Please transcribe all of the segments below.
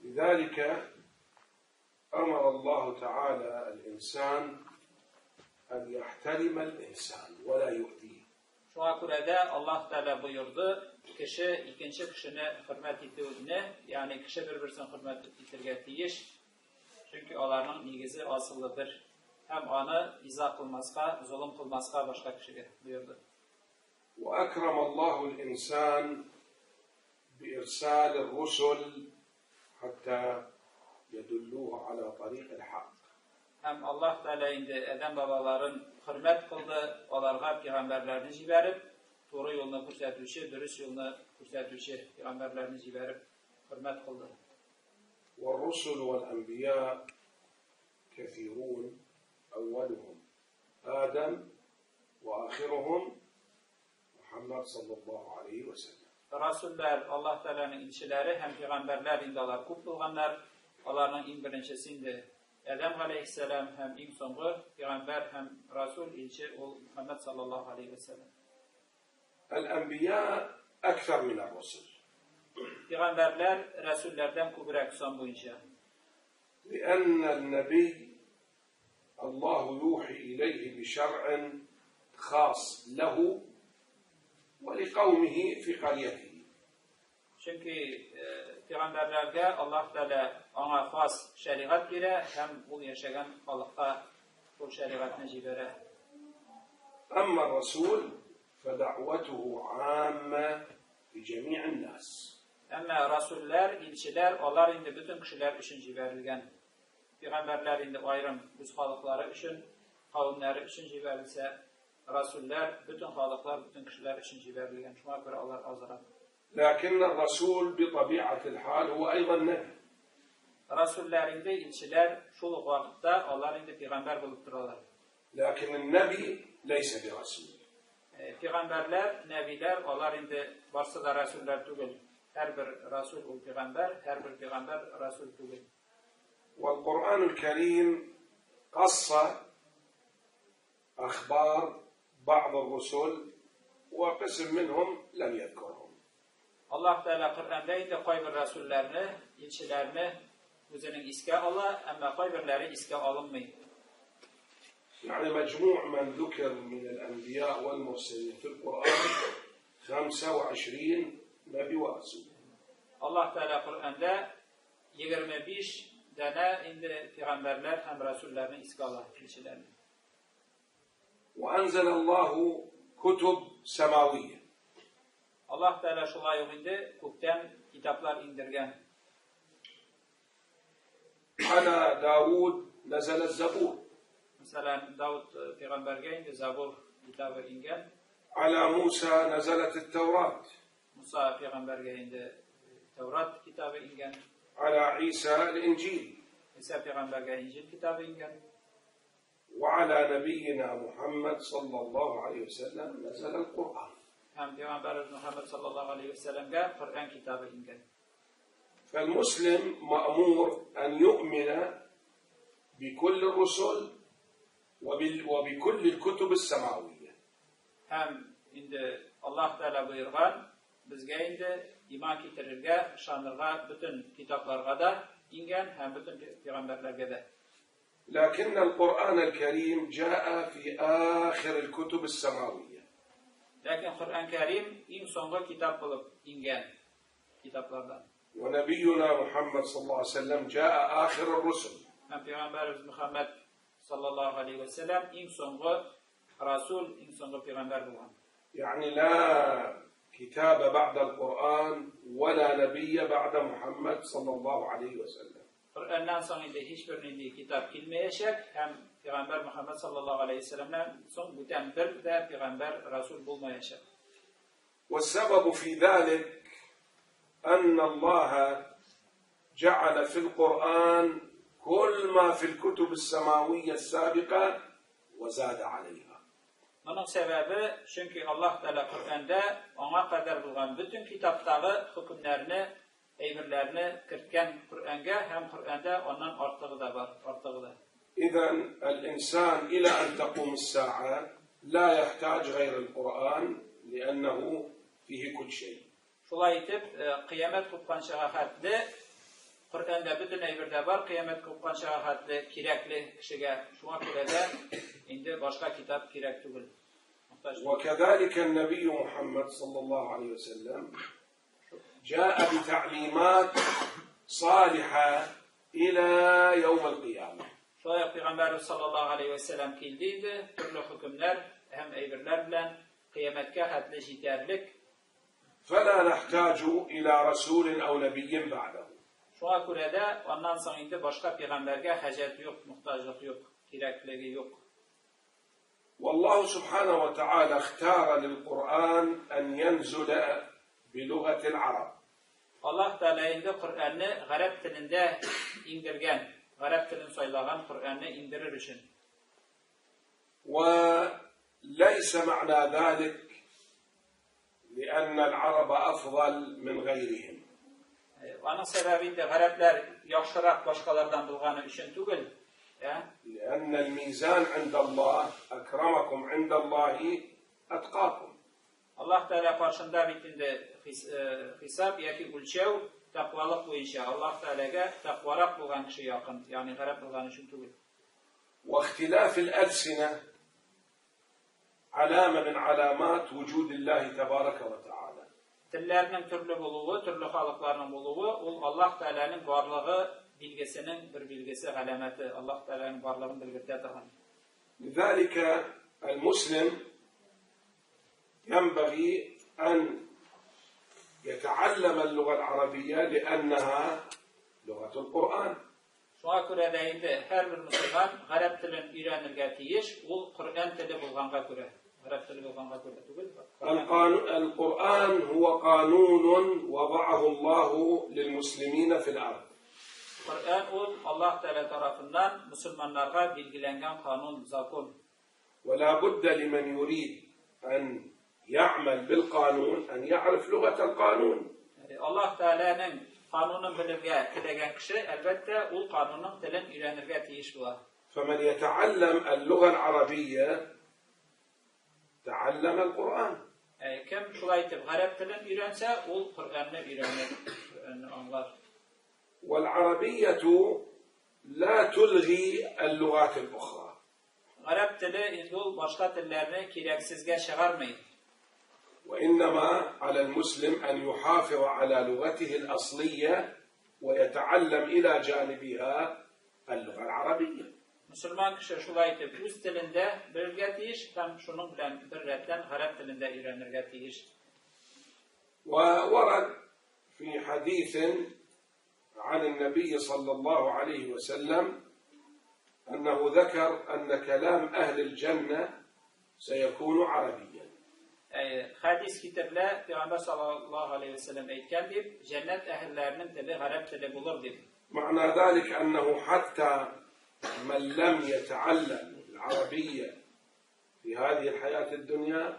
لذلك أمر الله تعالى الإنسان أن يحترم الإنسان ولا يؤذيه. Шуңа күрә дә Аллаһ Тәгалә боерды, кеше икенче кешене хөрмәт итүне, ягъни кеше бер-берсен хөрмәт итәргә тиеш, чөнки аларның нигезе асылы бер. Һәм аны иза кылмаска, золым кылмаска башка кешегә боерды. وأكرم الله الإنسان بإرسال الرسل حتى يدلوه على طريق الحق. Һәм Аллаһ Тәгалә инде адәм бабаларын хөрмәт кылды, аларга пәйгамбәрләрне җибәреп, туры юлны күрсәтүче, дөрес юлны күрсәтүче пәйгамбәрләрне җибәреп хөрмәт кылды. والرسل والأنبياء كثيرون، أولهم آدم وآخرهم محمد صلى الله عليه وسلم. Расуллар, Аллаһ Тәгаләнең илчеләре һәм пәйгамбәрләр инде алар күп булганнар. Аларның иң беренчесе инде Адәм галәйһиссәлам һәм иң соңгы пәйгамбәр һәм расул илче ул Мөхәммәд саллаллаһу алейһи вә сәлләм. الأنبياء أكثر من الرسل. Пәйгамбәрләр расуллардан күбрәк сан буенча. لأن النبي الله يوحي إليه بشرع خاص له ولقومه في قريته. Чөнки пәйгамбәрләргә Аллаһ Тәгалә аңа хас шәригать бирә һәм ул яшәгән халыкка шул шәригатьне җибәрә. أما الرسول فدعوته عامة لجميع الناس. Әмма расуллар, илчеләр, алар инде бөтен кешеләр өчен җибәрелгән. Пәйгамбәрләр инде аерым үз халыклары өчен, кавемнәре өчен җибәрелсә, расуллар бөтен халыклар, бөтен кешеләр өчен җибәрелгән. Шуңа күрә алар азрак. لكن الرسول بطبيعة الحال هو أيضا نبي. Расуллар инде илчеләр шул ук вакытта алар инде пәйгамбәр булып торалар. لكن النبي ليس برسول. Пәйгамбәрләр, нәбиләр, алар инде барсы да расуллар түгел. Һәрбер расул ул пәйгамбәр, һәрбер пәйгамбәр расул түгел. والقرآن الكريم قص أخبار بعض الرسل وقسم منهم لم يذكرهم. Аллаһ Тәгалә Коръәндә инде кайбер расулларны, илчеләрне үзенең искә ала, әмма кайберләре искә алынмый. يعني مجموع من ذكر من الأنبياء والمرسلين في القرآن 25 نبي ورسول. Аллаһ Тәгалә Коръәндә 25 данә инде пәйгамбәрләр һәм расулларны искә ала, илчеләрне. وأنزل الله كتب سماوية. Аллаһ Тәгалә шулай ук инде күктән китаплар иңдергән. على داود نزل الزبور. Мәсәлән, Давыд пәйгамбәргә инде Забур китабы иңгән. على موسى نزلت التوراة. Муса пәйгамбәргә инде Тәүрат китабы иңгән. على عيسى الإنجيل. Иса пәйгамбәргә Инҗил китабы иңгән. وعلى نبينا محمد صلى الله عليه وسلم نزل القرآن. Һәм пәйгамбәребез Мөхәммәд саллаллаһу алейһи ва сәлләмгә Коръән китабы иңгән. فالمسلم مأمور أن يؤمن بكل الرسل وبكل الكتب السماوية. Һәм инде Аллаһ Тәгалә боерган безгә инде иман китерергә, ышанырга бөтен китапларга да иңгән һәм бөтен пәйгамбәрләргә дә. لكن القرآن الكريم جاء في آخر الكتب السماوية. Ләкин Коръән Кәрим иң соңгы китап булып иңгән китаплардан. ونبينا محمد صلى الله عليه وسلم جاء آخر الرسل. Һәм пәйгамбәребез Мөхәммәд саллаллаһу алейһи ва сәлләм иң соңгы расул, иң соңгы пәйгамбәр булган. يعني لا كتاب بعد القرآن ولا نبي بعد محمد صلى الله عليه وسلم. Коръәннән соң инде һичбер нинди китап килмәячәк һәм пәйгамбәр Мөхәммәд саллаллаһу алейһи ва сәлләмнән соң бүтән бер дә пәйгамбәр расул булмаячак. والسبب في ذلك أن الله جعل في القرآن كل ما في الكتب السماوية السابقة وزاد عليها. Моның сәбәбе, чөнки Аллаһ Тәгалә Коръәндә аңа кадәр булган бөтен китаптагы хөкемнәрне, әйберләрне керткән Коръәнгә һәм Коръәндә аннан артыгы да бар, артыгы да. إذا الإنسان إلى أن تقوم الساعة لا يحتاج غير القرآن لأنه فيه كل شيء. Шулай итеп, кыямәт купканчыга хәтле Коръәндә бөтен әйбер дә бар, кыямәт купканчага хәтле кирәкле кешегә. Шуңа күрә дә инде башка китап кирәк түгел. Мохтаҗ түгел. وكذلك النبي محمد صلى الله عليه وسلم جاء بتعليمات صالحة إلى يوم القيامة. Шулай ук Пәйгамбәрбез саллаллаһу алейһи вә сәлләм килде инде, төрле хөкемнәр һәм әйберләр белән кыямәткә хәтле җитәрлек. فلا نحتاج إلى رسول أو نبي بعده. Шуңа күрә дә аннан соң инде башка пәйгамбәргә хаҗәт юк, мохтаҗлык юк, кирәклеге юк. والله سبحانه وتعالى اختار للقرآن أن ينزل بلغة العرب. Аллаһ Тәгалә инде Коръәнне гарәп телендә иңдергән, гарәп телен сайлаган Коръәнне иңдерер өчен. وليس معنى ذلك لأن العرب أفضل من غيرهم. Аның сәбәбе инде гарәпләр яхшырак башкалардан булганы өчен түгел, ә? لأن الميزان عند الله أكرمكم عند الله أتقاكم. Аллаһ Тәгалә каршында бит инде хисап яки үлчәү тәкъвалык буенча. Аллаһ Тәгаләгә тәкъварак булган кеше якын, ягъни гарәп булган өчен түгел. واختلاف الألسنة علامة من علامات وجود الله تبارك وتعالى. Телләрнең төрле булуы, төрле халыкларның булуы ул Аллаһ Тәгаләнең барлыгы билгесенең бер билгесе, галәмәте, Аллаһ Тәгаләнең барлыгын белгертә торган. لذلك المسلم ينبغي أن يتعلم اللغة العربية لأنها لغة القرآن. Шуңа күрә дә инде һәрбер мөселман гарәп телен өйрәнергә тиеш, ул Коръән теле булганга күрә. Гарәп теле булганга күрә түгел. القرآن هو قانون وضعه الله للمسلمين في الأرض. Коръән ул Аллаһ Тәгалә тарафыннан мөселманнарга билгеләнгән канун, закон. ولا بد لمن يريد أن يعمل بالقانون أن يعرف لغة القانون. Аллаһ Тәгаләнең канунын белергә теләгән кеше, әлбәттә, ул канунның телен өйрәнергә тиеш була. فمن يتعلم اللغة العربية تعلم القرآن. Кем шулай итеп гарәп телен өйрәнсә, ул Коръәнне өйрәнер, Коръәнне аңлар. والعربية لا تلغي اللغات الأخرى. Гарәп теле инде ул башка телләрне кирәксезгә чыгармый. وإنما على المسلم أن يحافظ على لغته الأصلية ويتعلم إلى جانبها اللغة العربية. Мөселман кеше шулай итеп үз телендә белергә тиеш һәм шуның белән бер рәттән гарәп телендә өйрәнергә тиеш. وورد في حديث عن النبي صلى الله عليه وسلم أنه ذكر أن كلام أهل الجنة سيكون عربيا. Хәдис китерелә, Пәйгамбәр саллаллаһу алейһи ва сәлләм әйткән дип, җәннәт әһелләренең теле гарәп теле булыр дип. معنى ذلك أنه حتى من لم يتعلم العربية في هذه الحياة الدنيا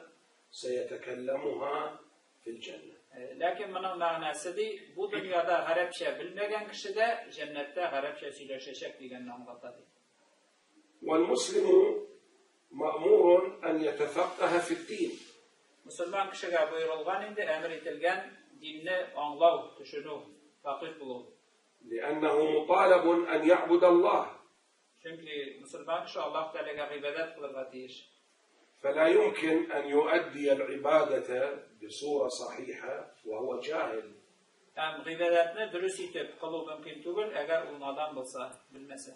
سيتكلمها في الجنة. Ләкин моның мәгънәсе ди, бу дөньяда гарәпчә белмәгән кеше дә җәннәттә гарәпчә сөйләшәчәк дигәнне аңлата ди. والمسلم مأمور أن يتفقه في الدين. Мөселман кешегә боерылган инде, әмер ителгән динне аңлау, төшенү, факих булу. لأنه مطالب أن يعبد الله. Чөнки мөселман кеше Аллаһ Тәгаләгә гыйбадәт кылырга тиеш. فلا يمكن أن يؤدي العبادة بصورة صحيحة وهو جاهل. Һәм гыйбадәтне дөрес итеп кылу мөмкин түгел, әгәр ул надан булса, белмәсә.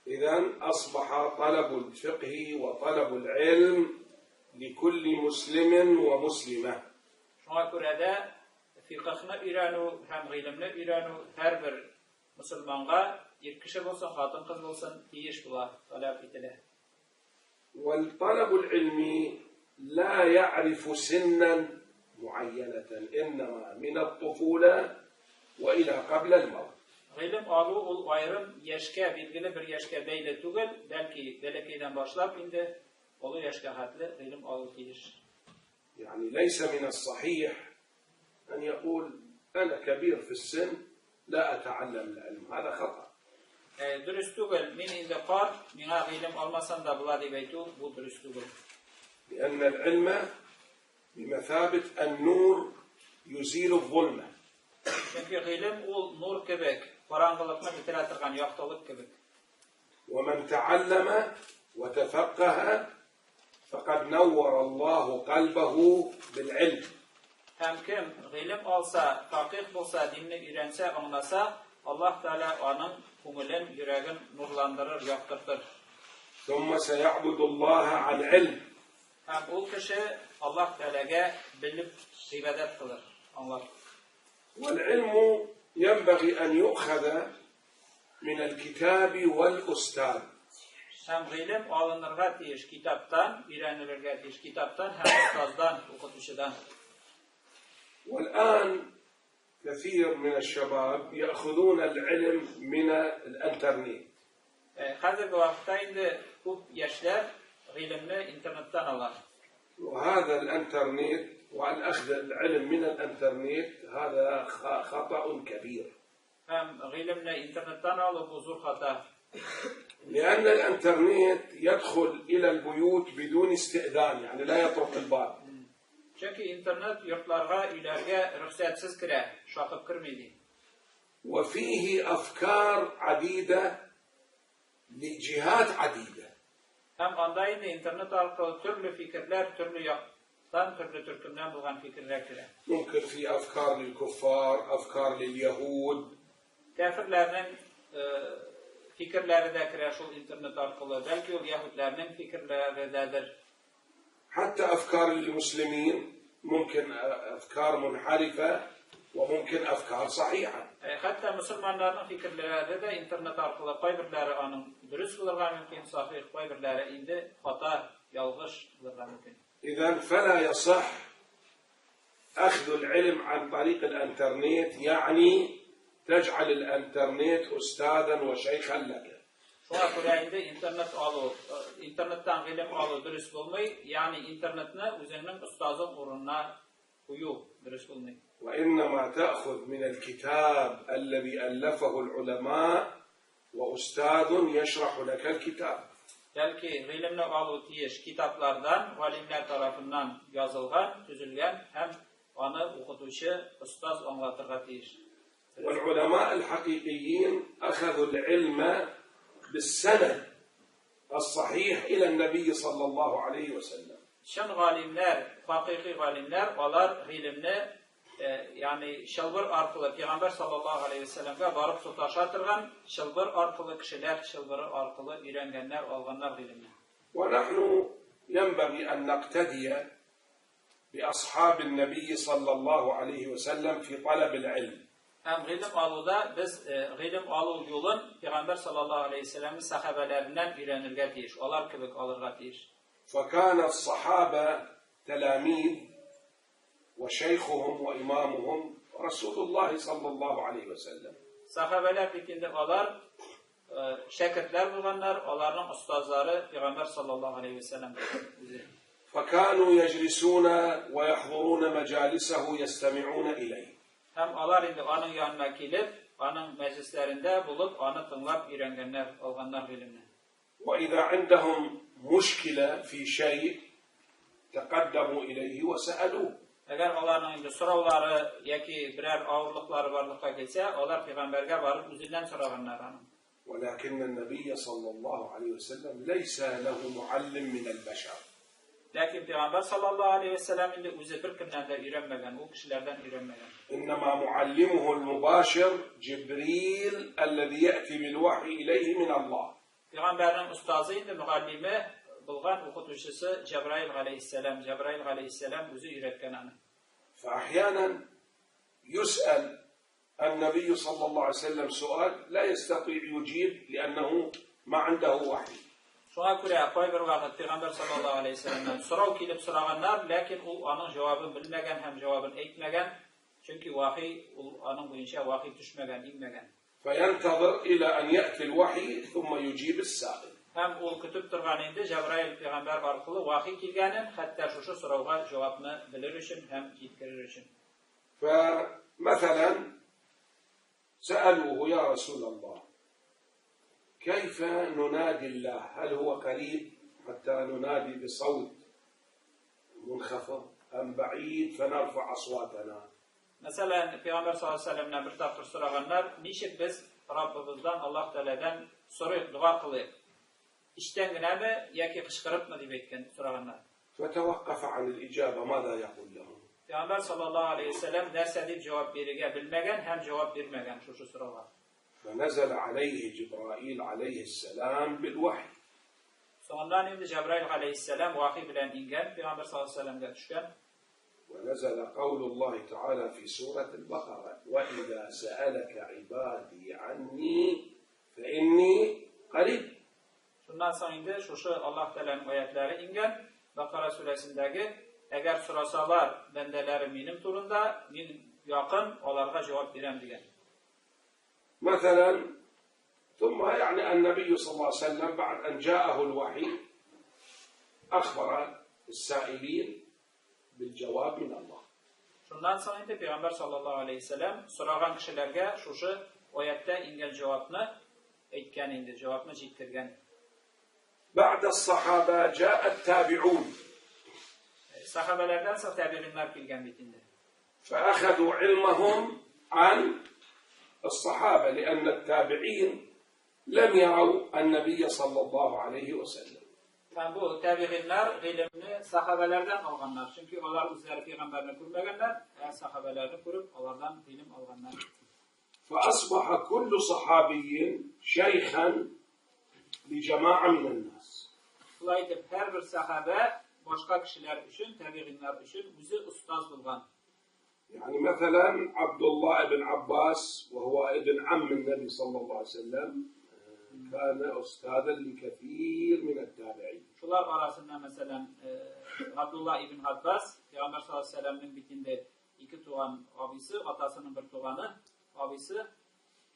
إذن أصبح طلب الفقه وطلب العلم لكل مسلم ومسلمة. Шуңа күрә дә фикъһны өйрәнү һәм гыйлемне өйрәнү һәрбер мөселманга, ир кеше булсын, хатын-кыз булсын, тиеш була, таләп ителә. والطلب العلمي لا يعرف سنا معينة، إنما من الطفولة وإلى قبل الموت. Гыйлем алу ул аерым яшькә, билгеле бер яшькә бәйле түгел, бәлки бәләкәйдән башлап инде олы яшькә хәтле гыйлем алу тиеш. يعني ليس من الصحيح أن يقول أنا كبير في السن لا أتعلم العلم، هذا خطأ. Дөрес түгел, мин инде карт, миңа гыйлем алмасам да була дип әйтү, бу дөрес түгел. لأن العلم بمثابة النور يزيل الظلمة. Чөнки гыйлем ул нур кебек, Караңгылыкны бетерә торган яктылык кебек. ومن تعلم وتفقه فقد نور الله قلبه بالعلم. Һәм кем гыйлем алса, факих булса, динне өйрәнсә, аңласа, Аллаһ Тәгалә аның күңелен, йөрәген нурландырыр, яктыртыр. ثم سيعبد الله عن علم. Һәм ул кеше Аллаһ Тәгаләгә белеп гыйбадәт кылыр, аңлап. والعلم ينبغي أن يؤخذ من الكتاب والأستاذ. Һәм гыйлем алынырга тиеш китаптан, өйрәнелергә тиеш китаптан һәм остаздан, укытучыдан. والآن كثير من الشباب يأخذون العلم من الإنترنت. Хәзерге вакытта инде күп яшьләр гыйлемне интернеттан ала. وهذا الإنترنت والأخذ العلم من الإنترنت هذا خطأ كبير. Һәм гыйлемне интернеттан алу бу зур хата. لأن الإنترنت يدخل إلى البيوت بدون استئذان، يعني لا يطرق الباب. Чөнки интернет йортларга, өйләргә рөхсәтсез керә, шакып керми ди. وفيه أفكار عديدة لجهات عديدة. Һәм анда инде интернет аркылы төрле фикерләр, төрле яктан, төрле төркемнән булган фикерләр керә. ممكن في أفكار للكفار، أفكار لليهود. Кәферләрнең фикерләре дә керә шул интернет аркылы, бәлки ул яһүдләрнең фикерләре дәдер. حتى أفكار للمسلمين، ممكن أفكار منحرفة وممكن أفكار صحيحة. Хәтта мөселманнарның фикерләре дә интернет аркылы кайберләре аның дөрес булырга мөмкин, сахих, кайберләре инде хата, ялгыш булырга мөмкин. إذا فلا يصح أخذ العلم عن طريق الإنترنت، يعني تجعل الإنترنت أستاذا وشيخا لك. Шуңа күрә инде интернет алу, интернеттан гыйлем алу дөрес булмый, ягъни интернетны үзеңнең остазың урынына кую дөрес булмый. وإنما تأخذ من الكتاب الذي ألفه العلماء وأستاذ يشرح لك الكتاب. Бәлки гыйлемне алу тиеш китаплардан, галимнәр тарафыннан язылган, төзелгән һәм аны укытучы остаз аңлатырга тиеш. والعلماء الحقيقيين أخذوا العلم بالسند الصحيح إلى النبي صلى الله عليه وسلم. Чын галимнәр, хакыйкый галимнәр, алар гыйлемне, ягъни чылбыр аркылы Пәйгамбәр саллаллаһу алейһи вәсәлләмгә барып тоташа торган чылбыр аркылы кешеләр чылбыры аркылы өйрәнгәннәр, алганнар гыйлемне. ونحن ينبغي أن نقتدي بأصحاب النبي صلى الله عليه وسلم في طلب العلم. Һәм гыйлем алуда без гыйлем алу юлын Пәйгамбәр саллаллаһу алейһи вәсәлләмнең сәхабәләреннән өйрәнергә тиеш, алар кебек алырга тиеш. فكان الصحابة تلاميذ وشيخهم وإمامهم رسول الله صلى الله عليه وسلم. Сәхабәләр бит инде алар шәкертләр булганнар, аларның остазлары Пәйгамбәр саллаллаһу алейһи вәсәлләм үзе. فكانوا يجلسون ويحضرون مجالسه يستمعون إليه. Һәм алар инде аның янына килеп, аның мәҗлесләрендә булып, аны тыңлап өйрәнгәннәр, алганнар гыйлемне. وإذا عندهم مشكلة في شيء تقدموا إليه وسألوه. Әгәр аларның инде сораулары яки берәр авырлыклары барлыкка килсә, алар пәйгамбәргә барып үзеннән сораганнар аны. ولكن النبي صلى الله عليه وسلم ليس له معلم من البشر. Ләкин пәйгамбәр саллаллаһу алейһи вәсәлләм инде үзе беркемнән дә өйрәнмәгән, ул кешеләрдән өйрәнмәгән. إنما معلمه المباشر جبريل الذي يأتي بالوحي إليه من الله. Пәйгамбәрнең остазы инде мөгаллиме булган укытучысы Җәбраил галәйһиссәлам, Җәбраил галәйһиссәлам үзе өйрәткән аны. فأحيانا يسأل النبي صلى الله عليه وسلم سؤال لا يستطيع يجيب لأنه ما عنده وحي. Шуңа күрә кайбер вакыт Пәйгамбәр саллаллаһу алейһи вәсәлләмнән сорау килеп сораганнар, ләкин ул аның җавабын белмәгән һәм җавабын әйтмәгән, чөнки вахи ул аның буенча вахи төшмәгән, иңмәгән. فينتظر إلى أن يأتي الوحي ثم يجيب السائل. Һәм ул көтеп торган инде Җәбраил пәйгамбәр аркылы вахи килгәнен, хәтта шушы сорауга җавапны белер өчен һәм җиткерер өчен. فمثلا سألوه يا رسول الله كيف ننادي الله؟ هل هو قريب حتى ننادي بصوت منخفض أم بعيد فنرفع أصواتنا؟ Мәсәлән, Пәйгамбәр саллаллаһу алейһи вәсәлләмнән бер тапкыр сораганнар, ничек без Раббыбыздан, Аллаһ Тәгаләдән сорыйк, дога кылыйк. Эчтән генәме яки кычкырыпмы дип әйткән, сораганнар. فتوقف عن الإجابة ماذا يقول لهم. Пәйгамбәр саллаллаһу алейһи ва сәлләм нәрсә дип җавап бирергә белмәгән һәм җавап бирмәгән шушы сорауга. فنزل عليه جبرائيل عليه السلام بالوحي. Соңыннан инде Җәбраил галәйһиссәлам вахи белән иңгән, Пәйгамбәр саллаллаһу алейһи ва сәлләмгә төшкән. ونزل قول الله تعالى في سورة البقرة: وإذا سألك عبادي عني فإني قريب. Шуннан соң инде шушы Аллаһ Тәгаләнең аятлары иңгән, Бакара сүрәсендәге: әгәр сорасалар бәндәләрем минем турында, мин якын, аларга җавап бирәм дигән. مثلا ثم يعني النبي صلى الله عليه وسلم بعد أن جاءه الوحي أخبر السائلين بالجواب من الله. Шуннан соң инде Пәйгамбәр саллаллаһу алейһи ва сәлләм сораган кешеләргә шушы аятта иңгән җавапны әйткән инде, җавапны җиткергән. بعد الصحابة جاء التابعون. Сахабәләрдән соң тәбигыйннар килгән бит инде. فأخذوا علمهم عن الصحابة لأن التابعين لم يروا النبي صلى الله عليه وسلم. Һәм бу тәбигыйннар гыйлемне сахабәләрдән алганнар. Чөнки алар үзләре пәйгамбәрне күрмәгәннәр, ә сахабәләрне күреп алардан гыйлем алганнар. فأصبح كل صحابي شيخا لجماعة من الناس. Шулай итеп, һәрбер сахабә башка кешеләр өчен, тәбигыйннар өчен үзе остаз булган. يعني مثلا عبد الله بن عباس وهو ابن عم النبي صلى الله عليه وسلم كان أستاذا لكثير من التابعين. Шулар арасында, мәсәлән, Габдулла ибн Габбас, Пәйгамбәр саллаллаһу алейһи ва сәлләмнең бит инде ике туган абыйсы, атасының бер туганы, абыйсы,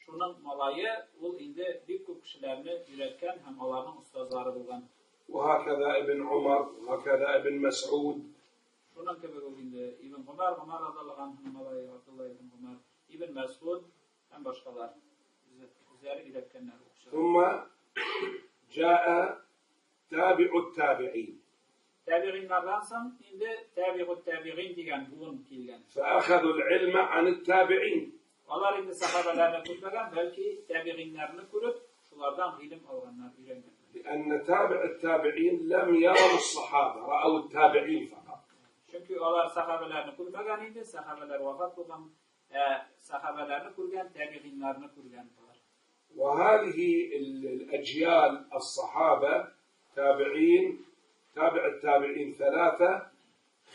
шуның малае, ул инде бик күп кешеләрне өйрәткән һәм аларның остазлары булган. وهكذا ابن عمر وهكذا ابن مسعود. Шуның кебек үк инде Ибн Гомар, Гомар радиаллаһу анһуның малае Габдулла ибн Гомар, Ибн Мәсгуд һәм башкалар үзләре өйрәткәннәр укучылар. ثم جاء تابع التابعين. Тәбигыйннардан соң инде тәбигут тәбигыйн дигән буын килгән. فأخذوا العلم عن التابعين. Алар инде сахабаларны күрмәгән, бәлки тәбигыйннарны күреп, шулардан гыйлем алганнар, өйрәнгәннәр. لأن تابع التابعين لم يروا الصحابة، رأوا التابعين فقط. Чөнки алар сахабаларны күрмәгән инде, сахабалар вафат булган, ә сахабаларны күргән, тәбигыйннарны күргән алар. وهذه الأجيال الصحابة تابعين تابع التابعين ثلاثة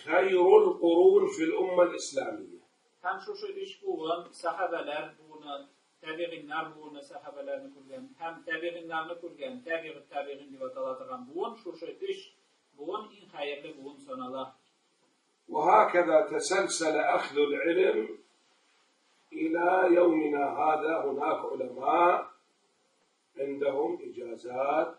خير القرون في الأمة الإسلامية. Һәм шушы өч буын, сахабалар буыны, тәбигыйннар буыны сахабаларны күргән, һәм тәбигыйннарны күргән, тәбигы тәбигыйн дип атала торган буын, шушы өч буын иң хәерле буын санала. وهكذا تسلسل أخذ العلم إلى يومنا هذا. هناك علماء عندهم إجازات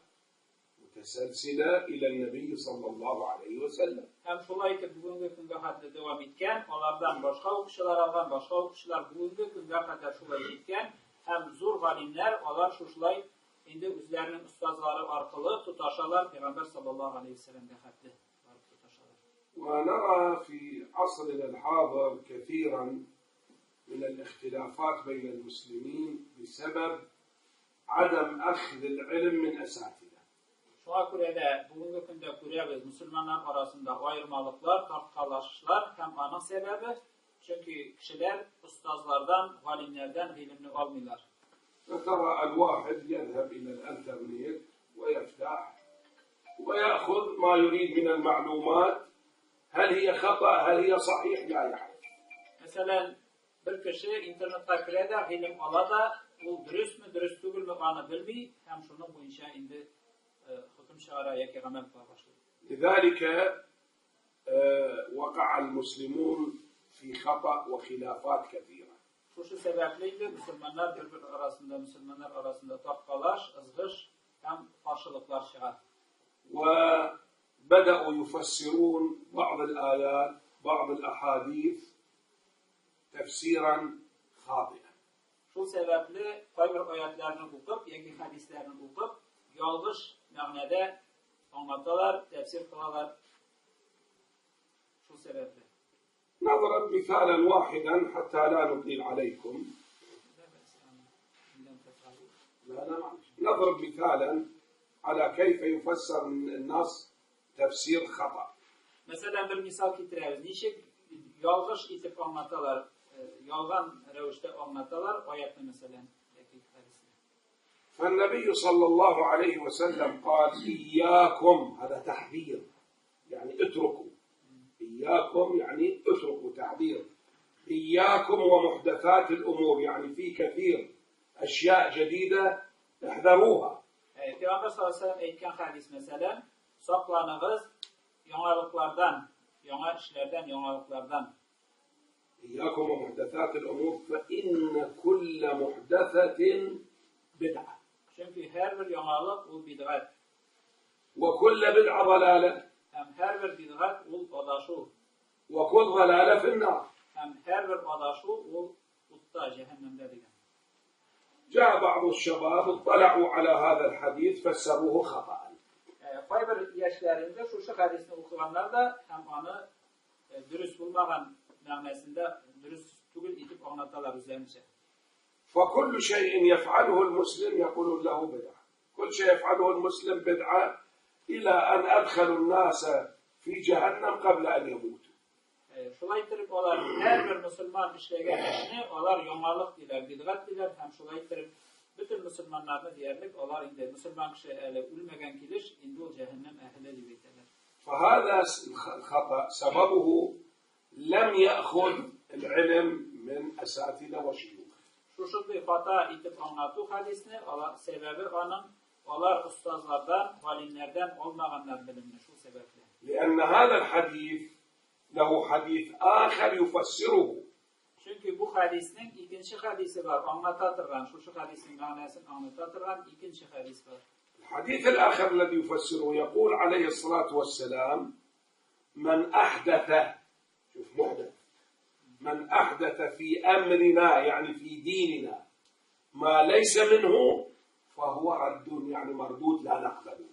متسلسلة إلى النبي صلى الله عليه وسلم. Һәм шулай итеп бүгенге көнгә хәтле дәвам иткән, алардан башка укучылар алган, башка укучылар бүгенге көнгә кадәр шулай җиткән һәм зур галимнәр алар шушылай инде үзләренең остазлары аркылы тоташалар Пәйгамбәр саллаллаһу алейһи ва сәлләмгә хәтле барып тоташалар. ونرى في عصرنا الحاضر كثيرا من الاختلافات بين المسلمين بسبب عدم أخذ العلم من أساتذة. Шуңа күрә дә бүгенге көндә күрәбез мөселманнар арасында аермалыклар, тарткалашлар һәм аның сәбәбе, чөнки кешеләр остазлардан, галимнәрдән гыйлемне алмыйлар. فترى الواحد يذهب إلى الإنترنت ويفتح ويأخذ ما يريد من المعلومات، هل هي خطأ هل هي صحيح لا يعرف. Мәсәлән, бер кеше интернетка керә дә гыйлем ала да, ул дөресме, дөрес түгелме аны белми һәм шуның буенча инде хөкем чыгара яки гамәл кыла башлый. لذلك وقع المسلمون في خطأ وخلافات كثيرة. Шушы сәбәпле инде мөселманнар бер-бер арасында, мөселманнар арасында тарткалаш, ызгыш һәм каршылыклар чыга. وبدأوا يفسرون بعض الآيات بعض الأحاديث تفسيرا خاطئا. Шул сәбәпле кайбер аятларны укып яки хәдисләрне укып, ялгыш мәгънәдә аңлаталар, тәфсир кылалар. Шул сәбәпле. نضرب مثالا واحدا حتى لا نطيل عليكم. لا لا معلش. نضرب مثالا على كيف يفسر النص تفسير خطأ. Мәсәлән, бер мисал китерәбез. Ничек ялгыш итеп аңлаталар, ялган рәвештә аңлаталар аятны мәсәлән, яки хәдисне. فالنبي صلى الله عليه وسلم قال إياكم، هذا تحذير يعني اتركوا، إياكم يعني اتركوا، تحذير، إياكم ومحدثات الأمور، يعني في كثير أشياء جديدة احذروها. Пәйгамбәр саллаллаһу алейһи ва сәлләм әйткән хәдис мәсәлән, сакланыгыз яңалыклардан, яңа эшләрдән, яңалыклардан. إياكم ومحدثات الأمور فإن كل محدثة بدعة. Чөнки һәрбер яңалык ул бидгать. وكل بدعة ضلالة. Һәм һәрбер бидгать ул адашу. وكل ضلالة في النار. Һәм һәрбер адашу ул утта, җәһәннәмдә дигән. جاء بعض الشباب اطلعوا على هذا الحديث فسروه خطأ. Кайбер яшьләр инде шушы хәдисне укыганнар да һәм аны дөрес булмаган мәгънәсендә дөрес түгел итеп аңлаталар үзләренчә. فكل شيء يفعله المسلم يقولون له بدعة، كل شيء يفعله المسلم بدعة إلى أن أدخلوا الناس في جهنم قبل أن يموتوا. Шулай итеп алар һәрбер мөселман эшләгән эшне алар яңалык диләр, бидгать диләр һәм шулай итеп бөтен мөселманнарны диярлек алар инде мөселман кеше әле үлмәгән килеш инде ул җәһәннәм әһеле дип әйтәләр. فهذا الخطأ سببه لم يأخذ العلم من أساتذة وشيوخ. Шушындый хата итеп аңлату хәдисне, сәбәбе аның алар остазлардан, галимнәрдән алмаганнар белемне шул сәбәпле. لأن هذا الحديث له حديث آخر يفسره. Чөнки бу хәдиснең икенче хәдисе бар, аңлата торган, шушы хәдиснең мәгънәсен аңлата торган икенче хәдис бар. الحديث الآخر الذي يفسره يقول عليه الصلاة والسلام من أحدث، شوف محدث، من أحدث في أمرنا يعني في ديننا ما ليس منه فهو رد، يعني مردود لا نقبله.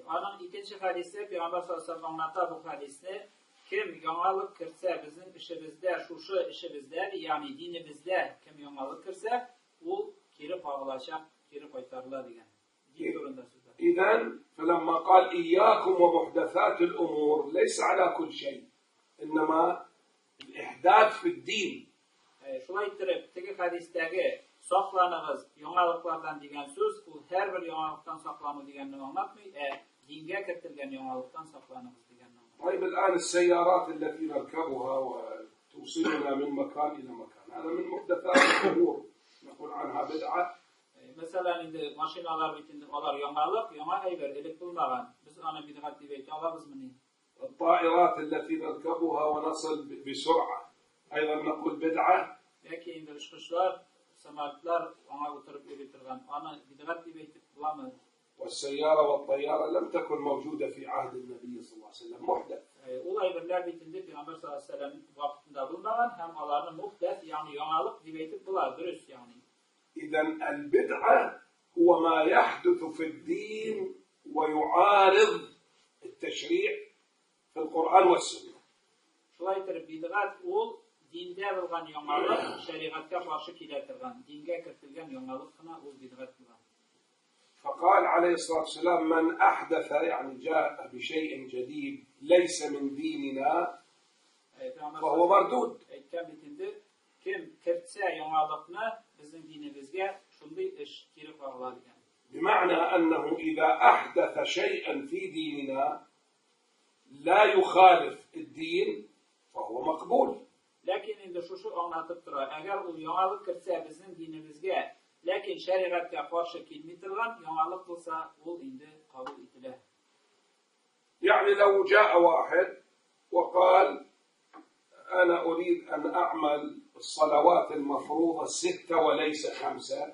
Аның икенче хәдисе Пәйгамбәр саллаллаһу алейһи ва сәлләм аңлата бу хәдисне, кем яңалык кертсә безнең эшебездә, шушы эшебездә, ягъни динебездә кем яңалык кертсә, ул кире кагылачак, кире кайтарыла дигән. Дин турында сүз бар. إذن فلما قال إياكم ومحدثات الأمور ليس على كل شيء، إنما الإحداث في الدين. Шулай итеп, теге хәдистәге сакланыгыз яңалыклардан дигән сүз, ул һәрбер яңалыктан саклану дигәнне аңлатмый, ә дингә кертелгән яңалыктан сакланыгыз дигәнне аңлатмый. طيب الآن السيارات التي نركبها وتوصلنا من مكان إلى مكان، هذا من محدثات الأمور نقول عنها بدعة. Мәсәлән, инде машиналар бит инде алар яңалык, яңа әйбер, элек булмаган. Без аны бидгать дип әйтә алабызмыни? الطائرات التي نركبها ونصل بسرعة أيضا نقول بدعة. Яки инде очкычлар, самолетлар аңа утырып йөри торган, аны бидгать дип әйтеп буламы? والسيارة والطيارة لم تكن موجودة في عهد النبي صلى الله عليه وسلم، محدث. Ул әйберләр бит инде Пәйгамбәр саллаллаһу алейһи ва сәлләм вакытында булмаган һәм аларны мухдәс, ягъни яңалык дип әйтеп була, дөрес ягъни. إذن البدعة هو ما يحدث في الدين ويعارض التشريع في القرآن والسنة. Шулай итеп, бидгать ул диндә булган яңалык, шәригатькә каршы килә торган, дингә кертелгән яңалык кына ул бидгать була. فقال عليه الصلاة والسلام من أحدث، يعني جاء بشيء جديد ليس من ديننا فهو مردود. Әйткән бит инде, кем кертсә яңалыкны безнең динебезгә, шундый эш кире кагыла дигән. بمعنى أنه إذا أحدث شيئا في ديننا لا يخالف الدين فهو مقبول. Ләкин инде шушы аңлатып тора, әгәр ул яңалык кертсә безнең динебезгә, ләкин шәригатькә каршы килми торган яңалык булса, ул инде кабул ителә. يعني لو جاء واحد وقال أنا أريد أن أعمل الصلوات المفروضة 6 وليس 5،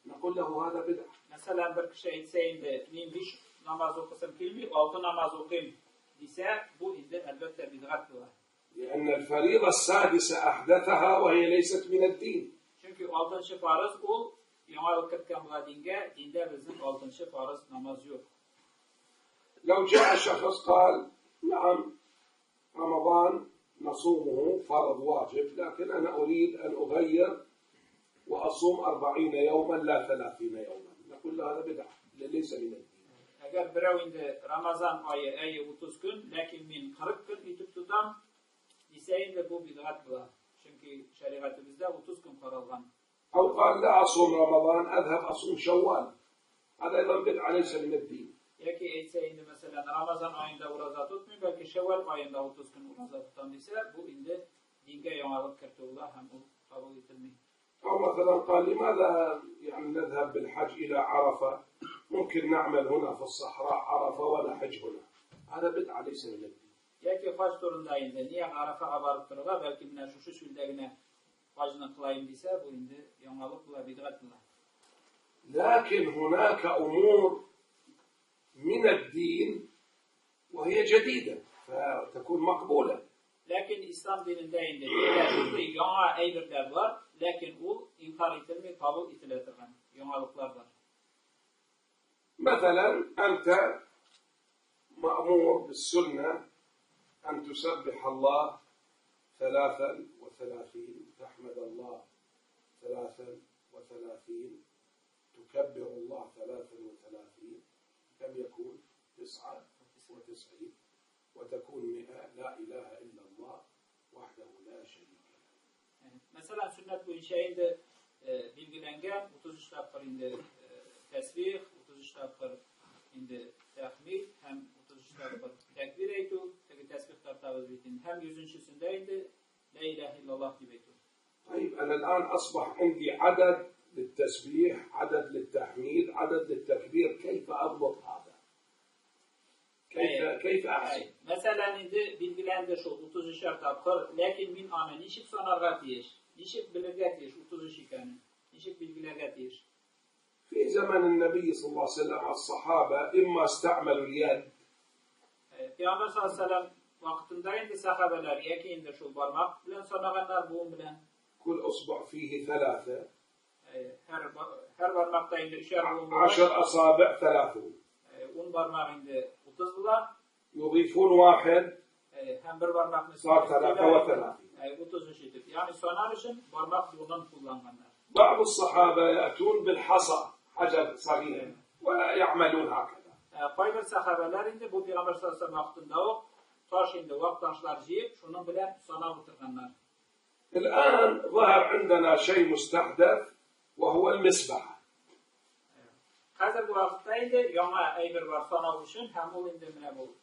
نقول له هذا بدعة. Мәсәлән, бер кеше әйтсә инде, мин 5 намаз укысым килми, 6 намаз укыйм дисә, бу инде әлбәттә бидгать була. لأن الفريضة السادسة أحدثها وهي ليست من الدين. Чөнки 6 фарыз ул яңалык керткән була дингә, диндә безнең 6 фарыз намаз юк. لو جاء شخص قال نعم رمضان نصومه فرض واجب، لكن أنا أريد أن أغير وأصوم 40 يوما لا 30 يوما، نقول له هذا بدعة ليس من الدين. Әгәр берәү инде Рамазан ае әйе 30 көн, ләкин мин 40 көн итеп тотам, дисә инде бу бидгать була. Чөнки шәригатебездә 30 көн каралган. أو قال لا أصوم رمضان أذهب أصوم شوال، هذا أيضا بدعة ليس من الدين. Яки әйтсә инде, мәсәлән, Рамазан аенда ураза тотмый, бәлки Шәввал аенда 30 көн ураза тотам дисә, бу инде дингә яңалык кертү була һәм ул кабул ителми. أو مثلا قال لماذا يعني نذهب بالحج إلى عرفة، ممكن نعمل هنا في الصحراء عرفة ونحج هنا، هذا بدعة ليس من الدين. Яки хаҗ турында инде, нигә Арафага барып торырга, бәлки менә шушы чүлдә генә хаҗны кылайым дисә, бу инде яңалык була, бидгать була. لكن هناك أمور من الدين وهي جديدة فتكون مقبولة. Ләкин ислам динендә инде менә шундый яңа әйберләр бар, ләкин ул инкар ителми, кабул ителә торган яңалыклар бар. مثلا أنت مأمور بالسنة أن تسبح الله 33، تحمد الله 33، تكبر الله 33، كم يكون؟ 99، وتكون 100 لا إله إلا الله وحده لا شريك له. Мәсәлән, сөннәт буенча инде билгеләнгән 33 тапкыр инде тәсбих, 33 тапкыр инде тәхмид һәм 33 тапкыр тәкбир әйтү, теге тәсбих тартабыз бит инде. Һәм 100-нчесендә инде ла илаһ иллаллаһ дип әйтү. طيب أنا الآن أصبح عندي عدد للتسبيح، عدد للتحميد، عدد للتكبير، كيف أضبط هذا؟ كيف أحسب؟ Мәсәлән, инде билгеләнде шул 33 тапкыр, ләкин мин аны ничек санарга тиеш? Ничек белергә тиеш 33 икәнен? Ничек билгеләргә тиеш? في زمن النبي صلى الله عليه وسلم الصحابة إما استعملوا اليد. Пәйгамбәр саллаллаһу алейһи ва сәлләм вакытында инде сахабалар яки инде шул бармак белән санаганнар, буын белән. كل أصبع فيه 3. Һәр бармакта инде өчәр буын була. 10 أصابع 30. 10 бармак инде 30 була. يضيفون 1. Һәм бер бармакны صار 33. 33 итеп. Ягъни санар өчен бармак буынын кулланганнар. بعض الصحابة يأتون بالحصى حجر صغير ويعملون هكذا. Кайбер сахабалар инде бу пәйгамбәр саллаллаһу алейһи ва сәлләм вакытында ук таш инде вак ташлар җыеп, шуның белән санап утырганнар. الآن ظهر عندنا شيء مستحدث وهو المسبحة. Хәзерге вакытта инде яңа әйбер бар санау өчен һәм ул инде менә бу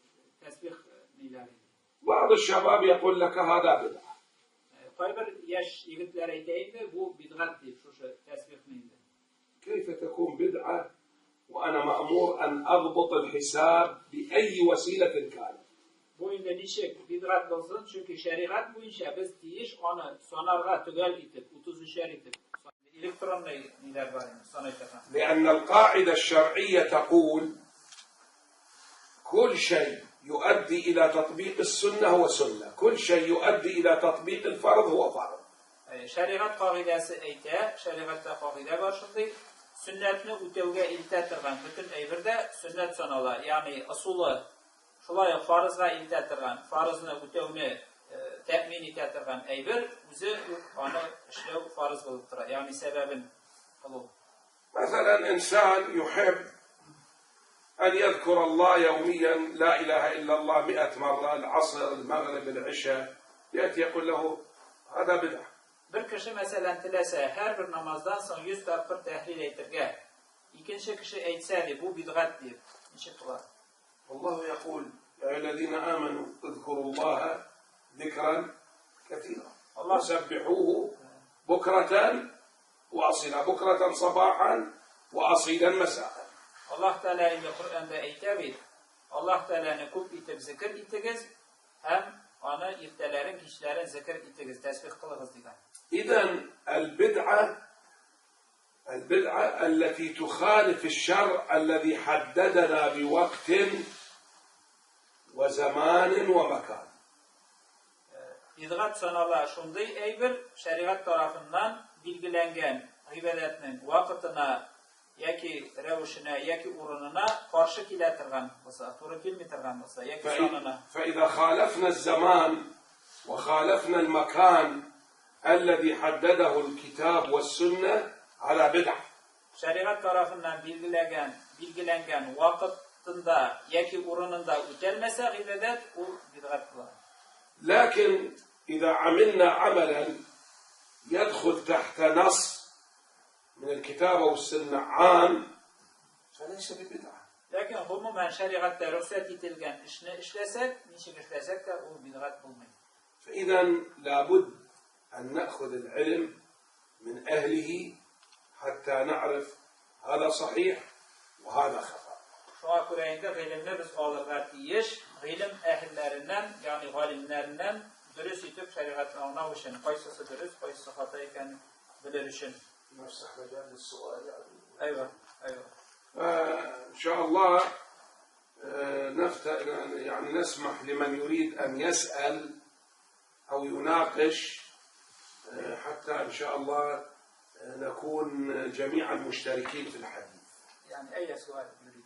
тәсбих ниләре. بعض الشباب يقول لك هذا بدعة. Кайбер яшь егетләр әйтә инде бу бидгать дип шушы тәсбихне инде. كيف تكون بدعة وأنا مأمور أن أضبط الحساب بأي وسيلة كانت؟ Бу инде ничек бидгать булсын, чөнки шәригать буенча без тиеш аны санарга төгәл итеп, 33 итеп. Электронный ниләр бар инде, санай торган. لأن القاعدة الشرعية تقول كل شيء يؤدي إلى تطبيق السنة هو سنة، كل شيء يؤدي إلى تطبيق الفرض هو فرض. Шәригать кагыйдәсе әйтә, шәригатьтә кагыйдә бар шундый, сөннәтне үтәүгә илтә торган бөтен әйбер дә сөннәт санала, ягъни ысулы шулай ук фарызга илтә торган, фарызны үтәүне тәэмин итә торган әйбер үзе үк аны эшләү фарыз булып тора, ягъни сәбәбен кылу. مثلا إنسان يحب أن يذكر الله يوميا لا إله إلا الله 100 مرة، العصر المغرب العشاء، يأتي يقول له هذا بدعة. Бер кеше мәсәлән теләсә һәрбер намаздан соң 100 тапкыр тәһлил әйтергә. Икенче кеше әйтсә ди, бу бидгать дип. Ничек була? الله يقول يا أيها الذين آمنوا اذكروا الله ذكرا كثيرا وسبحوه بكرة وأصيلا، بكرة صباحا وأصيلا مساء. Аллаһ Тәгалә инде Коръәндә әйтә бит, Аллаһ Тәгаләне күп итеп зикр итегез һәм аны иртәләрен, кичләрен зикр итегез, тәсбих кылыгыз дигән. إذن البدعة التي تخالف الشرع الذي حددنا بوقت وزمان ومكان. Бидгать санала шундый әйбер шәригать тарафыннан билгеләнгән гыйбадәтнең вакытына яки рәвешенә яки урынына каршы килә торган булса, туры килми торган булса, яки санына. فإذا خالفنا الزمان وخالفنا المكان الذي حدده الكتاب والسنة على بدعة. Шәригать тарафыннан билгеләгән, билгеләнгән вакытында яки урынында үтәлмәсә гыйбадәт, ул бидгать була. لكن إذا عملنا عملا يدخل تحت نص من الكتاب والسنة عام فليس ببدعة. Ләкин гомумән шәригатьтә рөхсәт ителгән эшне эшләсәк, ничек эшләсәк тә ул бидгать булмый. فإذا لابد أن نأخذ العلم من أهله حتى نعرف هذا صحيح وهذا خطأ. Шуңа күрә инде гыйлемне без алырга тиеш, гыйлем әһелләреннән, ягъни галимнәреннән дөрес итеп шәригатьне аңлау өчен, кайсысы дөрес, кайсысы хата икәнен белер өчен. نفسح مجال للسؤال يعني. Әйвә, әйвә. إن شاء الله يعني نسمح لمن يريد أن يسأل أو يناقش حتى إن شاء الله نكون جميعا مشتركين في الحديث. يعني أي سؤال يريد؟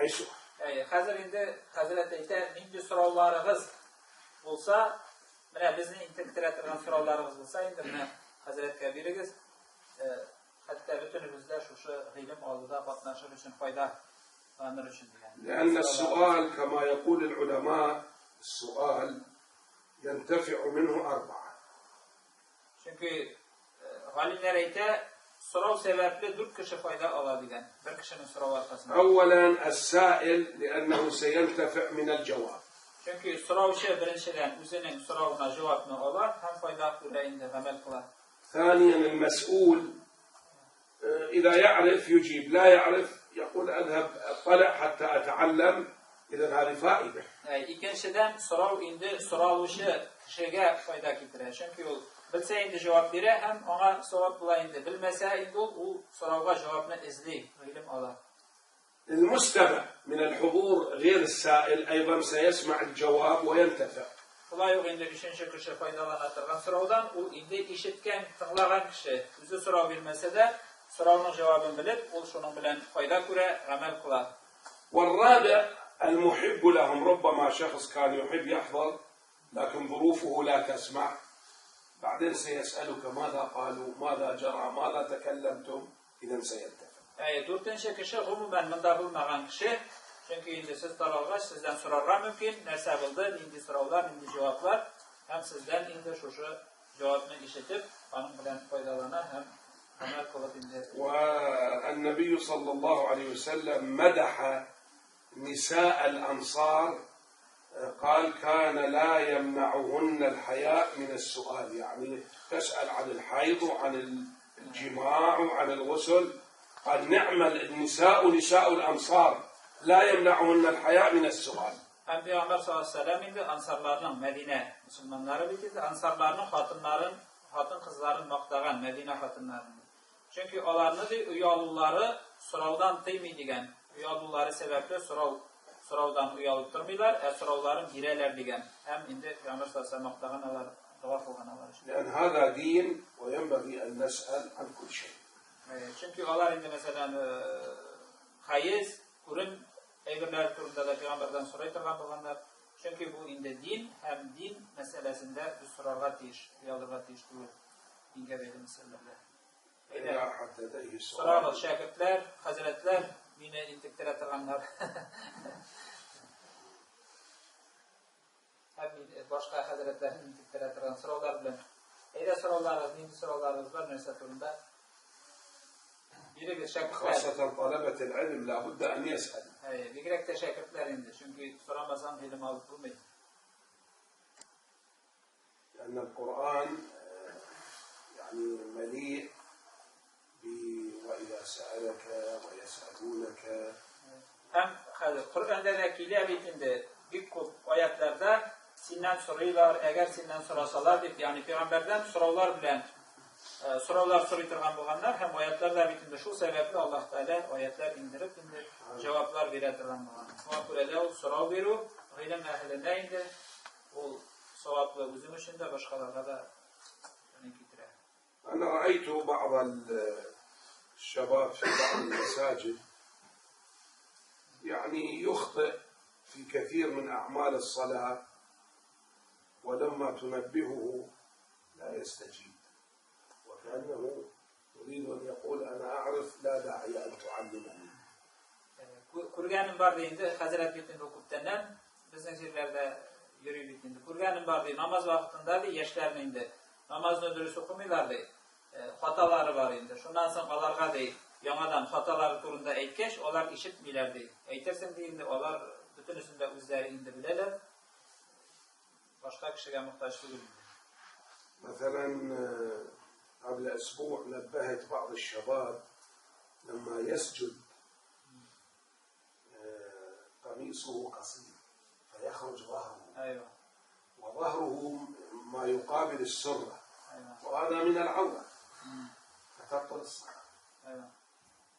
أي سؤال؟ Әй, хәзер инде хәзрәт әйтә, нинди сорауларыгыз булса, менә безне интектерә торган сорауларыгыз булса, инде менә хәзрәткә бирегез. Хәтта бөтенебез дә шушы гыйлем алуда катнашыр өчен файдаланыр өчен дигән. لأن السؤال كما يقول العلماء السؤال ينتفع منه أربعة. Чөнки галимнәр әйтә, сорау сәбәпле дүрт кеше файда ала дигән. Бер кешенең соравы аркасында. أولا السائل لأنه سينتفع من الجواب. Чөнки сораучы беренчедән үзенең соравына җавапны ала һәм файда күрә инде, гамәл кыла. ثانيا المسؤول إذا يعرف يجيب، لا يعرف يقول أذهب أطلع حتى أتعلم، إذا هذه فائدة. Икенчедән сорау инде соралучы кешегә файда китерә. Чөнки ул белсә инде җавап бирә һәм аңа савап була инде. Белмәсә инде ул сорауга җавапны эзли, гыйлем ала. المستمع من الحضور غير السائل أيضا سيسمع الجواب وينتفع. Шулай ук инде өченче кеше файдалана торган сораудан ул инде ишеткән, тыңлаган кеше үзе сорау бирмәсә дә, сорауның җавабын белеп, ул шуның белән файда күрә, гамәл кыла. والرابع المحب لهم، ربما شخص كان يحب يحضر لكن ظروفه لا تسمح، بعدين سيسألك ماذا قالوا، ماذا جرى، ماذا تكلمتم، إذا سينتفع. Әй, дүртенче кеше гомумән монда булмаган кеше, чөнки инде сез таралгач, сездән сорарга мөмкин, нәрсә булды, нинди сораулар, нинди җаваплар, һәм сездән инде шушы җавапны ишетеп, аның белән файдалана һәм гамәл кылып инде. والنبي صلى الله عليه وسلم مدح نساء الأنصار، قال كان لا يمنعهن الحياء من السؤال، يعني تسأل عن الحيض وعن الجماع وعن الغسل، قال نعم النساء نساء الأنصار لا يمنعهن الحياء من السؤال. Һәм Пәйгамбәр саллаллаһу алейһи ва сәлләм инде ансарларның, Мәдинә мөселманнары бит инде, ансарларның хатыннарын, хатын кызларын мактаган, Мәдинә хатыннарын. Чөнки аларны ди оялулары сораудан тыймый дигән. Оялулары сәбәпле сораудан оялып тормыйлар, ә сорауларын бирәләр дигән. Һәм инде Пәйгамбәр саллаллаһу алейһи ва сәлләм мактаган алар, дога кылган алар өчен. لأن هذا دين وينبغي أن نسأل عن كل شيء. Чөнки алар инде мәсәлән, хәез, күрем әйберләр турында да пәйгамбәрдән сорай торган булганнар. Чөнки бу инде дин һәм дин мәсьәләсендә без сорарга тиеш, оялырга тиеш түгел. Дингә бәйле мәсьәләләрдә. إذا أحد لديه سؤال. Сорагыз, шәкертләр, хәзрәтләр, мине интектерә торганнар. Һәм башка хәзрәтләрне интектерә торган сораулар белән. Әйдә сорауларыгыз, нинди сорауларыгыз бар, нәрсә турында? Бирегез, шәкертләр. خاصة طلبة العلم لابد أن يسأل. Әйе, бигрәк тә шәкертләр инде, чөнки сорамасаң гыйлем алып булмый. لأن القرآن يعني مليء وإذا سألك ويسألونك. Һәм хәзер Коръәндә дә килә бит инде бик күп аятларда синнән сорыйлар, әгәр синнән сорасалар дип, ягъни пәйгамбәрдән сораулар белән сораулар сорый торган булганнар һәм аятларда бит инде шул сәбәпле Аллаһ Тәгалә аятлар индереп инде җаваплар бирә торган булган. Шуңа күрә дә ул сорау бирү гыйлем әһеленә инде ул саваплы үзең өчен дә, башкаларга да ни китерә. أنا رأيت بعض الشباب في بعض المساجد يعني يخطئ في كثير من أعمال الصلاة ولما تنبهه لا يستجيب. Күргәнем бар ди инде, хәзрәт бит инде күптәннән безнең җирләрдә йөри бит инде. Күргәнем бар ди, намаз вакытында ди яшьләрне инде намазны дөрес укымыйлар ди. Хаталары бар инде. Шуннан соң аларга ди яңадан хаталары турында әйткәч, алар ишетмиләр ди. Әйтерсең ди инде алар бөтенесен дә үзләре инде беләләр. Башка кешегә мохтаҗ түгел. مثلا قبل أسبوع نبهت بعض الشباب لما يسجد قميصه قصير فيخرج ظهره. أيوة. وظهره ما يقابل السرة. أيوة. وهذا من العورة. فتبطل الصلاة. أيوة.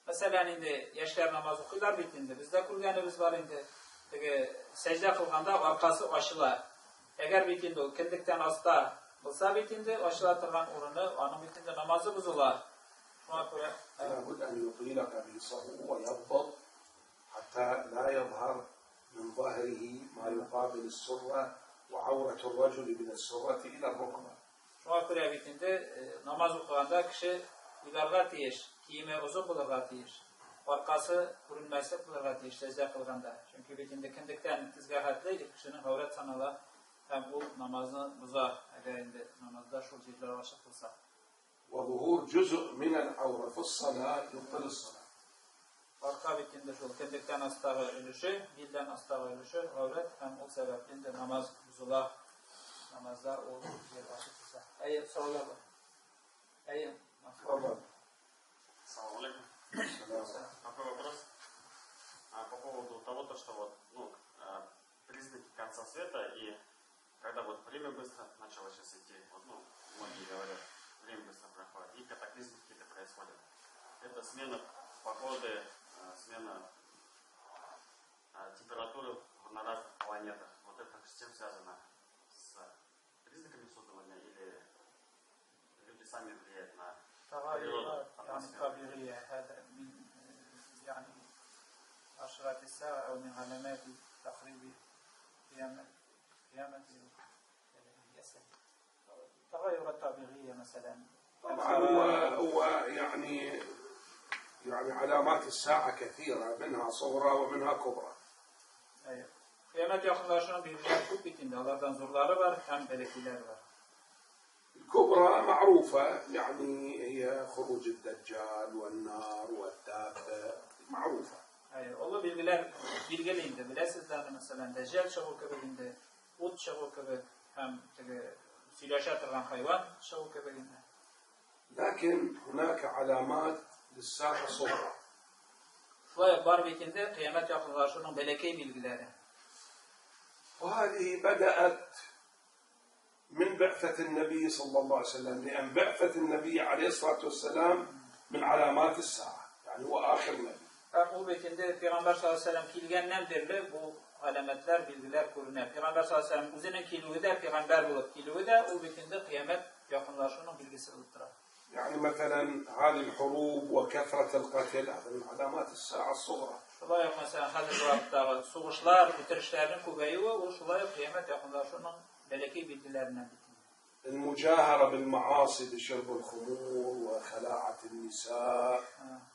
Мәсәлән, инде яшьләр намаз укыйлар бит инде. Бездә күргәнебез бар инде. Теге сәҗдә кылганда аркасы ачыла. Әгәр бит инде ул кендектән аста булса бит инде ачыла торган урыны, аның бит инде намазы бозыла. Шуңа күрә لابد أن يطيل قميصه ويضبط حتى لا يظهر من ظهره ما يقابل السرة وعورة الرجل من السرة إلى الركبة. Шуңа күрә бит инде намаз укыганда кеше уйларга тиеш, киеме озын булырга тиеш, аркасы күренмәслек булырга тиеш сәҗдә кылганда. Чөнки бит инде кендектән тезгә хәтле кешенең гаурәт санала һәм ул намазны боза, әгәр инде намазда шул җирләр ачык булса. وظهور جزء من العورة في الصلاة يبطل الصلاة. Арка бит инде шул кендектән астагы өлеше, билдән астагы өлеше гаурәт һәм ул сәбәпле инде намаз бозыла. Намазда ул җир ачык булса. Әйе, сораулар бар. Әйе. تفضل. Салам алейкум. السلام. Такой вопрос по поводу того, то, что вот, ну, признаки конца света и когда вот время быстро начало сейчас идти, вот, ну, многие говорят, время быстро проходит, и катаклизмы какие-то происходят. Это смена погоды, смена температуры на разных планетах. Вот это с чем связано? С признаками судного дня или люди сами влияют на природу, تغيرات يعني атмосферу? طبيعية، هذا من يعني أشراط الساعة أو من علامات تقريب قيامة قيامة التغيرات الطبيعية مثلا. طبعا هو يعني علامات الساعة كثيرة، منها صغرى ومنها كبرى. أيوة. Kıyamet yakınlaşan bilgiler күп бит инде, алардан зурлары бар һәм бәләкәйләре бар. الكبرى معروفة، يعني هي خروج الدجال والنار والدابة معروفة. Әйе, олы билгеләр билгеле инде, беләсезләрме, мәсәлән, Дәҗҗал чыгу кебек инде, ут чыгу кебек һәм теге сөйләшә торган хайван чыгу кебек инде. لكن هناك علامات للساعة الصغرى. Шулай ук бар бит инде кыямәт якынлашуның бәләкәй билгеләре. وهذه بدأت من بعثة النبي صلى الله عليه وسلم، لأن بعثة النبي عليه الصلاة والسلام من علامات الساعة، يعني هو آخر نبي. Һәм ул бит инде Пәйгамбәр саллаллаһу алейһи ва сәлләм килгәннән бирле бу галәмәтләр, билгеләр күренә. Пәйгамбәр саллаллаһу алейһи ва сәлләм үзенең килүе дә, пәйгамбәр булып килүе дә, ул бит инде кыямәт якынлашуның билгесе булып тора. يعني مثلا هذه الحروب وكثرة القتل هذا من علامات الساعة الصغرى. Шулай ук, мәсәлән, хәзерге вакыттагы сугышлар, үтерешләрнең күбәюе ул шулай ук кыямәт якынлашуның бәләкәй билгеләреннән бит. المجاهرة بالمعاصي بشرب الخمور وخلاعة النساء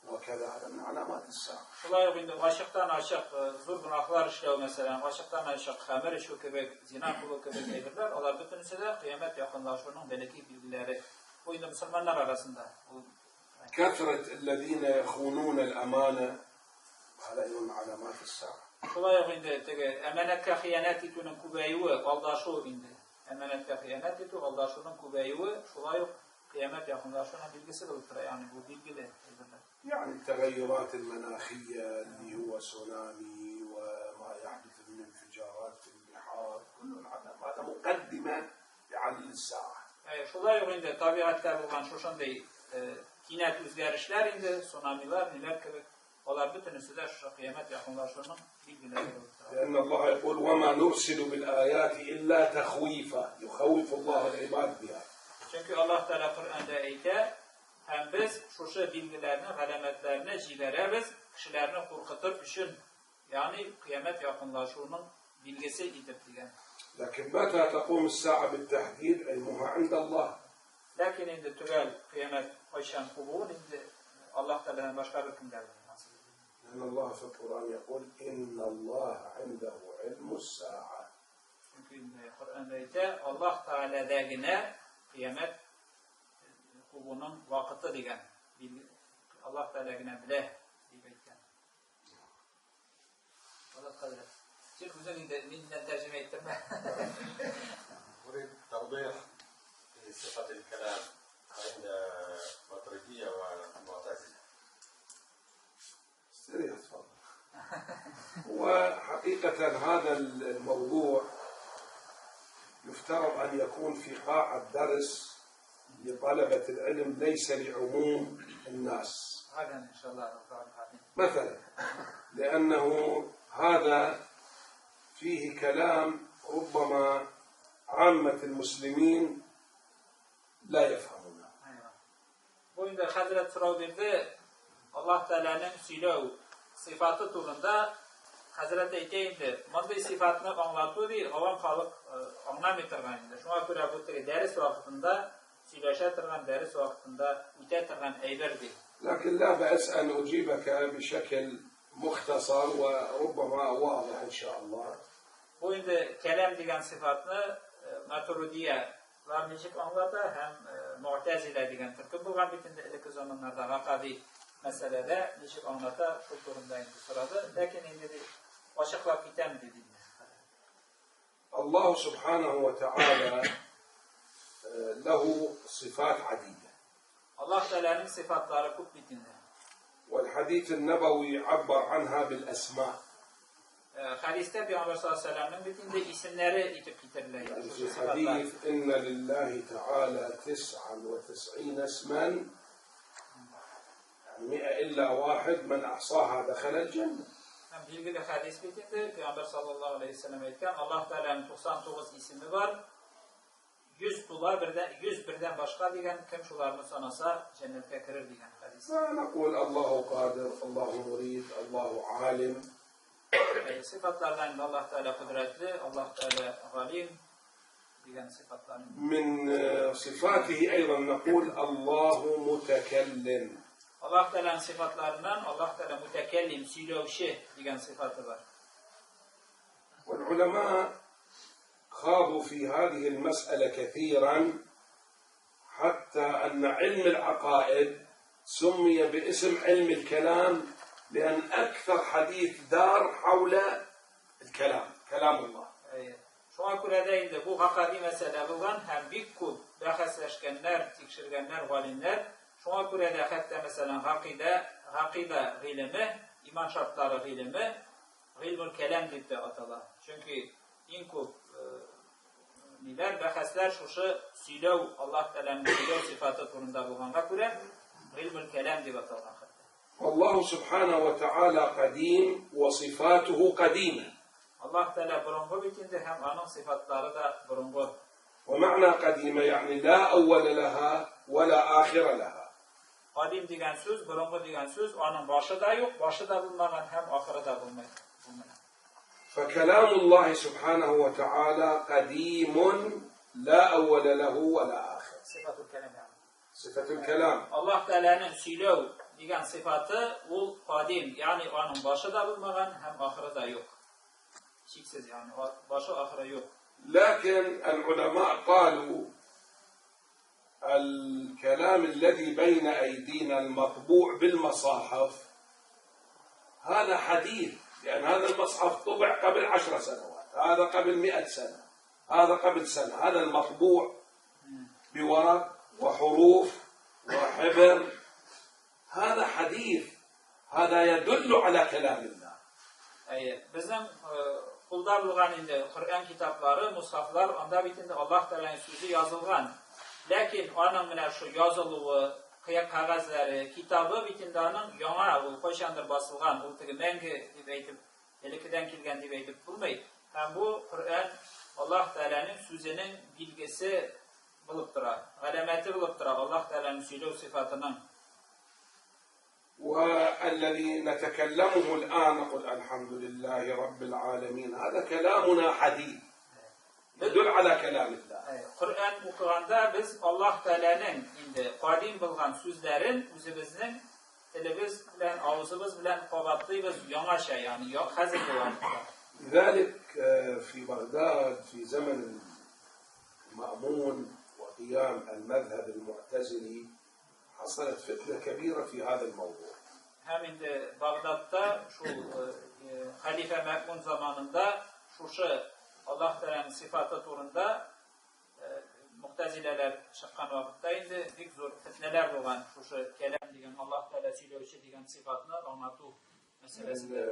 وكذا هذا من علامات الساعة. Шулай ук инде ачыктан ачык зур гөнаһлар эшләү, мәсәлән, ачыктан ачык хәмер эчү кебек, зина кылу кебек әйберләр, алар бөтенесе дә кыямәт якынлашуның бәләкәй билгеләре. Бу инде мөселманнар арасында. Ул كثرة الذين يخونون الأمانة هذا أيضا من علامات الساعة. Шулай ук инде теге әманәткә хыянәт итүнең күбәюе, алдашу инде. Әманәткә хыянәт итү, алдашуның күбәюе шулай ук кыямәт якынлашуның билгесе булып тора. Ягъни бу билгеле әйберләр. يعني التغيرات المناخية اللي هو سونامي وما يحدث من انفجارات في البحار كل هذا مقدمة لعلل الساعة. Әйе, шулай ук инде табигатьтә булган шушындый кинәт үзгәрешләр инде, цунамилар, ниләр кебек, алар бөтенесе дә шушы кыямәт якынлашуның билгеләре булып тора. لأن الله يقول وما نرسل بالآيات إلا تخويفا، يخوف الله العباد بها. Чөнки Аллаһ Тәгалә Коръәндә әйтә, һәм без шушы билгеләрне, галәмәтләрне җибәрәбез кешеләрне куркытыр өчен, ягъни кыямәт якынлашуының билгесе итеп дигән. لكن متى تقوم الساعة بالتحديد علمها عند الله. Ләкин инде төгәл кыямәт кайчан кубуын инде Аллаһ Тәгаләдән башка беркем дә белми. لأن الله في القرآن يقول إن الله عنده علم الساعة. Чөнки инде Коръәндә әйтә, Аллаһ Тәгаләдә генә кыямәт кубуның вакыты дигән. Аллаһ Тәгалә генә белә дип әйткән. Аллаһ Тәгалә. Син үзең инде миннән тәрҗемә иттермә. أريد توضيح في صفة الكلام عند الماتريدية والمعتزلة. استريح، تفضل. وحقيقة هذا الموضوع يفترض أن يكون في قاعة درس لطلبة العلم، ليس لعموم الناس. غدا إن شاء الله القادم. مثلا، لأنه هذا فيه كلام ربما عامة المسلمين لا يفهمونه. Әйе. Бу инде хәзрәт сорау бирде. Аллаһ Тәгаләнең сөйләү сыйфаты турында хәзрәт әйтә инде. Мондый сыйфатны аңлату ди, гавам халык аңламый торган инде. Шуңа күрә бу теге дәрес вакытында сөйләшә торган, дәрес вакытында үтә торган әйбер ди. لكن لا بأس أن أجيبك بشكل مختصر وربما واضح إن شاء الله. Бу инде кәлам дигән сыйфатны Матуридиялар ничек аңлата һәм Му'тазила дигән төркем булган бит инде элекке заманнарда гакади мәсьәләдә ничек аңлата, шул турында инде сорады. Ләкин инде ди, ачыклап китәм диде инде. الله سبحانه وتعالى له صفات عديدة. Аллаһ Тәгаләнең сыйфатлары күп бит инде. والحديث النبوي عبر عنها بالأسماء. Хәдистә Пәйгамбәр саллаллаһу алейһи вәсәлләмнең бит инде исемнәре итеп китерелә. يعني Шушы في сыйфатлар. حديث إن لله تعالى 99 اسما، يعني 100 إلا واحد، من أحصاها دخل الجنة. Һәм билгеле хәдис бит инде, Пәйгамбәр саллаллаһу алейһи вәсәлләм әйткән, Аллаһ Тәгаләнең 99 исеме бар. 100 тула бердән, 100 бердән башка дигән, кем шуларны санаса, җәннәткә керер дигән хәдис. فنقول الله قادر، الله مريد، الله عالم. Сыйфатлардан инде Аллаһ Тәгалә кодрәтле, Аллаһ Тәгалә галим дигән сыйфатлар. من صفاته أيضا نقول الله متكلم. Аллаһ Тәгаләнең сыйфатларыннан Аллаһ Тәгалә мутакаллим, сөйләүче дигән сыйфаты бар. والعلماء خاضوا في هذه المسألة كثيرا، حتى أن علم العقائد سمي باسم علم الكلام، لأن أكثر حديث دار حول الكلام، كلام الله. Әйе. Шуңа күрә дә инде бу гакади мәсьәлә булган һәм бик күп бәхәсләшкәннәр, тикшергәннәр галимнәр. Шуңа күрә дә хәтта мәсәлән гакыйда гыйлеме, иман шартлары гыйлеме гыйлмул кәлам дип тә атала. Чөнки иң күп ниләр бәхәсләр шушы сөйләү, Аллаһ Тәгаләнең сөйләү сыйфаты турында булганга күрә гыйлмул кәлам дип аталган хәтта. والله سبحانه وتعالى قديم وصفاته قديمة. Аллаһ Тәгалә борынгы бит инде һәм аның сыйфатлары да борынгы. ومعنى قديمة يعني لا أول لها ولا آخر لها. Кадим дигән сүз, борынгы дигән сүз, аның башы да юк, башы да булмаган һәм ахыры да булмый. Булмый. فكلام الله سبحانه وتعالى قديم لا أول له ولا آخر. Сыйфатул кәлам ягъни. صفة الكلام. Аллаһ Тәгаләнең сөйләү дигән сыйфаты ул кадим, ягъни аның башы да булмаган һәм ахыры да юк. Чиксез, ягъни башы ахыры юк. لكن العلماء قالوا الكلام الذي بين أيدينا المطبوع بالمصاحف هذا حديث، لأن هذا المصحف طبع قبل 10 سنوات، هذا قبل 100 سنة، هذا قبل سنة، هذا المطبوع بورق وحروف وحبر، هذا حديث، هذا يدل على كلام الله. Әйе, безнең кулда булган инде Коръән китаплары, мусхафлар, анда бит инде Аллаһ Тәгаләнең сүзе язылган. Ләкин аның менә шу язылуы, кыя кәгазьләре, китабы бит инде аның яңа, ул кайчандыр басылган, ул теге мәңге дип әйтеп, элеккедән килгән дип әйтеп булмый. Һәм бу Коръән Аллаһ Тәгаләнең сүзенең билгесе булып тора, галәмәте булып тора Аллаһ Тәгаләнең сөйләү сыйфатының. والذي نتكلمه الآن نقول الحمد لله رب العالمين، هذا كلامنا حديث يدل على كلام الله. Коръән укыганда без Аллаһ Тәгаләнең инде кадим булган сүзләрен үзебезнең телебез белән, авызыбыз белән кабатлыйбыз яңача, ягъни хәзерге вакытта. لذلك في بغداد في زمن المأمون وقيام المذهب المعتزلي حصلت فتنة كبيرة في هذا الموضوع. Һәм инде Багдадта шул хәлифә Мә'мун заманында шушы Аллаһ Тәгаләнең сифаты турында мугтазиләләр чыккан вакытта инде бик зур фитнәләр булган шушы кәлам дигән Аллаһ Тәгалә сөйләүче дигән сифатны аңлату мәсьәләсендә.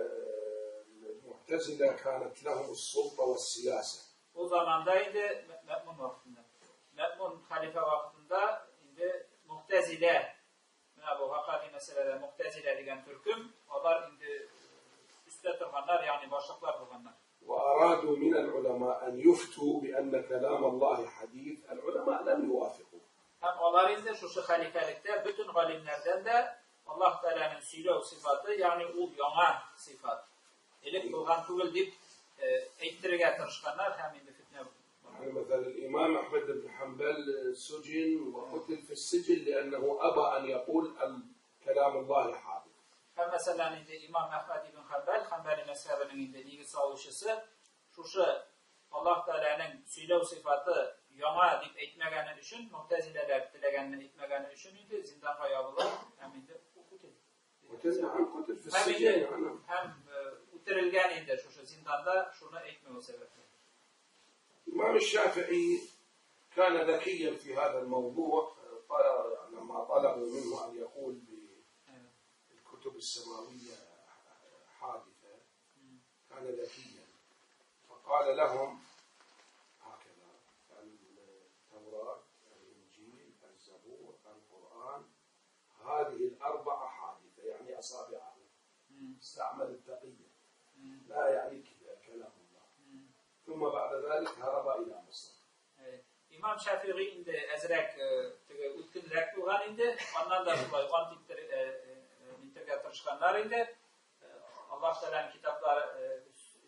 المعتزلة كانت لهم السلطة والسياسة. Ул заманда инде Мә'мун вакытында. Мә'мун хәлифә вакытында инде мугтазилә, менә бу гакади мәсьәләдә мугтазилә дигән төркем, алар инде өстә торганнар, ягъни башлыклар булганнар. وأرادوا من العلماء أن يفتوا بأن كلام الله حديث، العلماء لم يوافقوا. Һәм алар инде шушы хәлифәлектә бөтен галимнәрдән дә Аллаһ Тәгаләнең сөйләү сифаты, ягъни ул яңа сифат, элек булган түгел дип әйттерергә тырышканнар һәм инде фитнә. يعني مثلا الإمام أحمد بن حنبل سجن وقتل في السجن لأنه أبى أن يقول كلام الله حادث. Һәм мәсәлән инде Имам Әхмәд ибн Ханбал, Ханбали мәзһәбенең инде нигез салучысы, шушы Аллаһ Тәгаләнең сөйләү сифаты яңа дип әйтмәгәне өчен, мугтазиләләр теләгәнне әйтмәгәне өчен инде зинданга ябыла һәм инде قتل. قتل في السجن. Һәм үтерелгән инде шушы зинданда шуны әйтмәү сәбәпле. الإمام الشافعي كان ذكيا في هذا الموضوع، لما طلبوا منه أن يقول بالكتب السماوية حادثة كان ذكيا، فقال لهم هكذا: التوراة، الإنجيل، الزبور، القرآن، هذه الأربعة حادثة، يعني أصابعه، استعمل التقية، لا يعني كلام الله. ثم بعد ذلك هرب إلى مصر. İmam Şafii инде әзрәк теге үткенрәк булган инде, аннан да шулай ант иттерергә тырышканнар инде. Аллаһ Тәгаләнең китаплары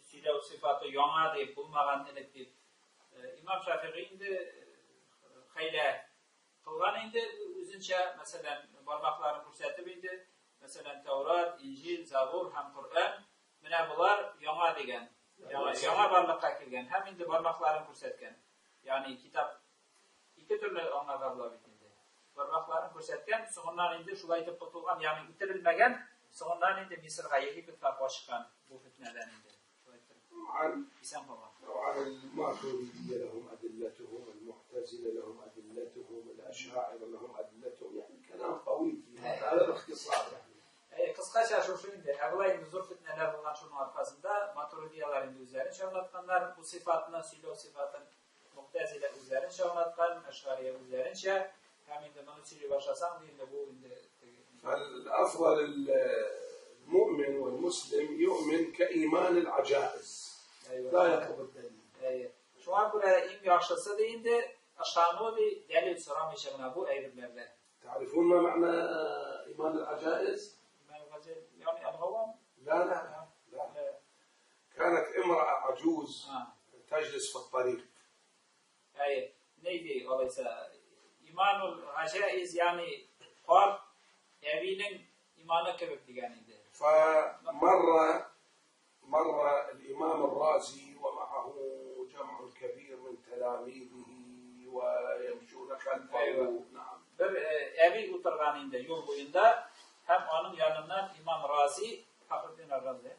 сөйләү сифаты яңа дип булмаган элек дип. Имам Шафии инде хәйлә кылган инде үзенчә, мәсәлән, бармакларын күрсәтеп инде, мәсәлән, Тәүрат, Инҗил, Забур һәм Коръән, менә болар яңа дигән, яңа барлыкка килгән һәм инде бармакларын күрсәткән. Ягъни китап ике төрле аңларга була бит инде. Бармакларын күрсәткән, соңыннан инде шулай итеп котылган, ягъни үтерелмәгән, соңыннан инде Мисырга, Египетка качкан бу фитнәдән инде. Шулай итеп. Исән калган. الماتريدية لهم أدلتهم، المعتزلة لهم أدلتهم، الأشاعرة لهم أدلتهم، يعني كلام طويل في هذا، هذا باختصار يعني. Кыскача шушы инде, ә болай инде зур фитнәләр булган шуның аркасында матуридияләр инде үзләренчә аңлатканнар бу сифатны, сөйләү сифатын, мугтазилә үзләренчә аңлаткан, әшгария үзләренчә, һәм инде моны сөйли башласаң, инде бу инде فالأفضل المؤمن والمسلم يؤمن كإيمان العجائز. لا يطلب الدليل. Шуңа күрә иң яхшысы ди инде ышану ди, дәлил сорамыйча гына бу әйберләрдә. تعرفون ما معنى إيمان العجائز؟ يعني الغوام؟ لا لا لا. كانت امرأة عجوز تجلس في الطريق. أي نيدي وليس إيمان العجائز يعني قار أبينن إيمانه كبك ديگان إنده. فمر الإمام الرازي ومعه جمع كبير من تلاميذه ويمشون خلفه. أيوة. نعم. Bir әби утырган инде юл буенда һәм аның яныннан Имам Рази, Фахретдин Рази.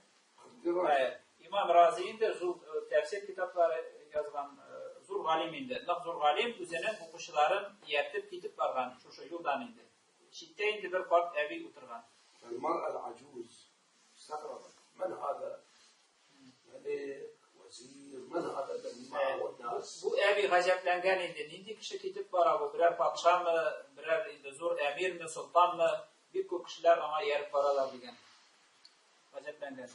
İmam Razi инде зур тәфсир китаплары язган зур галим инде. Нык зур галим үзенең укучыларын ияртеп китеп барган шушы юлдан инде. Читтә инде бер карт әби утырган. المرأة العجوز استغربت، من هذا؟ ملك، وزير، من هذا الذي معه الناس؟ Бу әби гаҗәпләнгән инде, нинди кеше китеп бара бу? Берәр патшамы, берәр инде зур әмирме, солтанмы? Бик күп кешеләр аңа ияреп баралар дигән. Гаҗәпләнгән.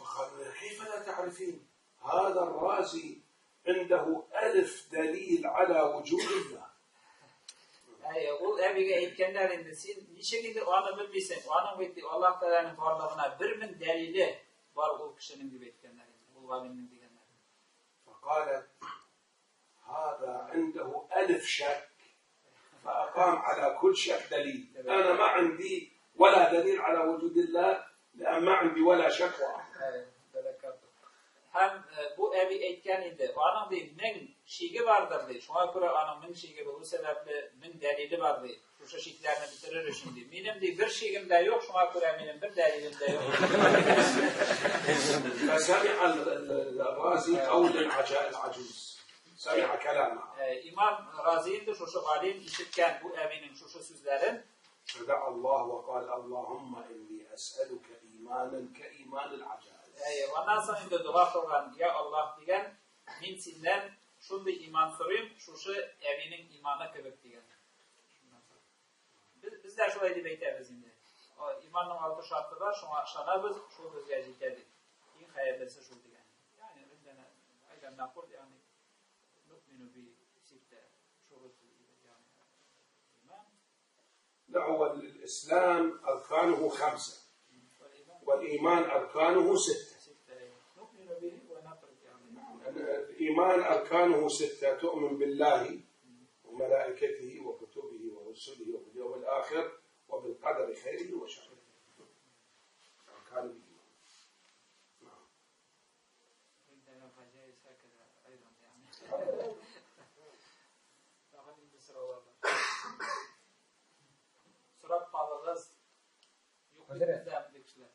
كيف لا تعرفين؟ هذا الرازي عنده 1000 دليل على وجود الله. Әйе, ул әбигә әйткәннәр инде, син ничек инде аны белмисең? Аның бит Аллаһ Тәгаләнең барлыгына 1000 дәлиле бар ул кешенең дип әйткәннәр инде, ул галимнең дигәннәр. فقالت هذا عنده 1000 شك فأقام على كل شك دليل، أنا ما عندي ولا دليل على وجود الله، لأن ما عندي ولا شك واحد. Һәм бу әби әйткән инде, аның ди 1000 шиге бардыр ди. Шуңа күрә аның 1000 шиге булу сәбәпле 1000 дәлиле бар ди. Шушы шикләрне бетерер өчен ди. Минем ди бер шигем дә юк, шуңа күрә минем бер дәлилем дә юк. فسمع الرازي قول العجوز، سمع كلامها. Имам Рази инде шушы галим ишеткән бу әбинең шушы сүзләрен. فدعا الله وقال اللهم إني أسألك إيمانا كإيمان العجائز. Аннан соң инде дога кылган, я Аллаһ дигән, мин синнән шундый иман сорыйм, шушы әбинең иманы кебек дигән. Без дә шулай дип әйтәбез инде. Иманның 6 шарты бар, шуңа ышанабыз, шул безгә җитә дип. Иң хәерлесе шул дигән. Ягъни عندنا أيضا نقول يعني نؤمن بستة شروط يعني الإيمان. لا، هو الإسلام أركانه 5 والإيمان أركانه 6. 6 نؤمن به ونترك يعني. الإيمان أركانه 6، تؤمن بالله وملائكته وكتبه ورسله وباليوم الآخر وبالقدر خيره وشره. أركان الإيمان. نعم. عندنا العجائز هكذا أيضا يعني. Тагын инде сораулар бар. Сорап калыгыз. Юк бездә андый кешеләр.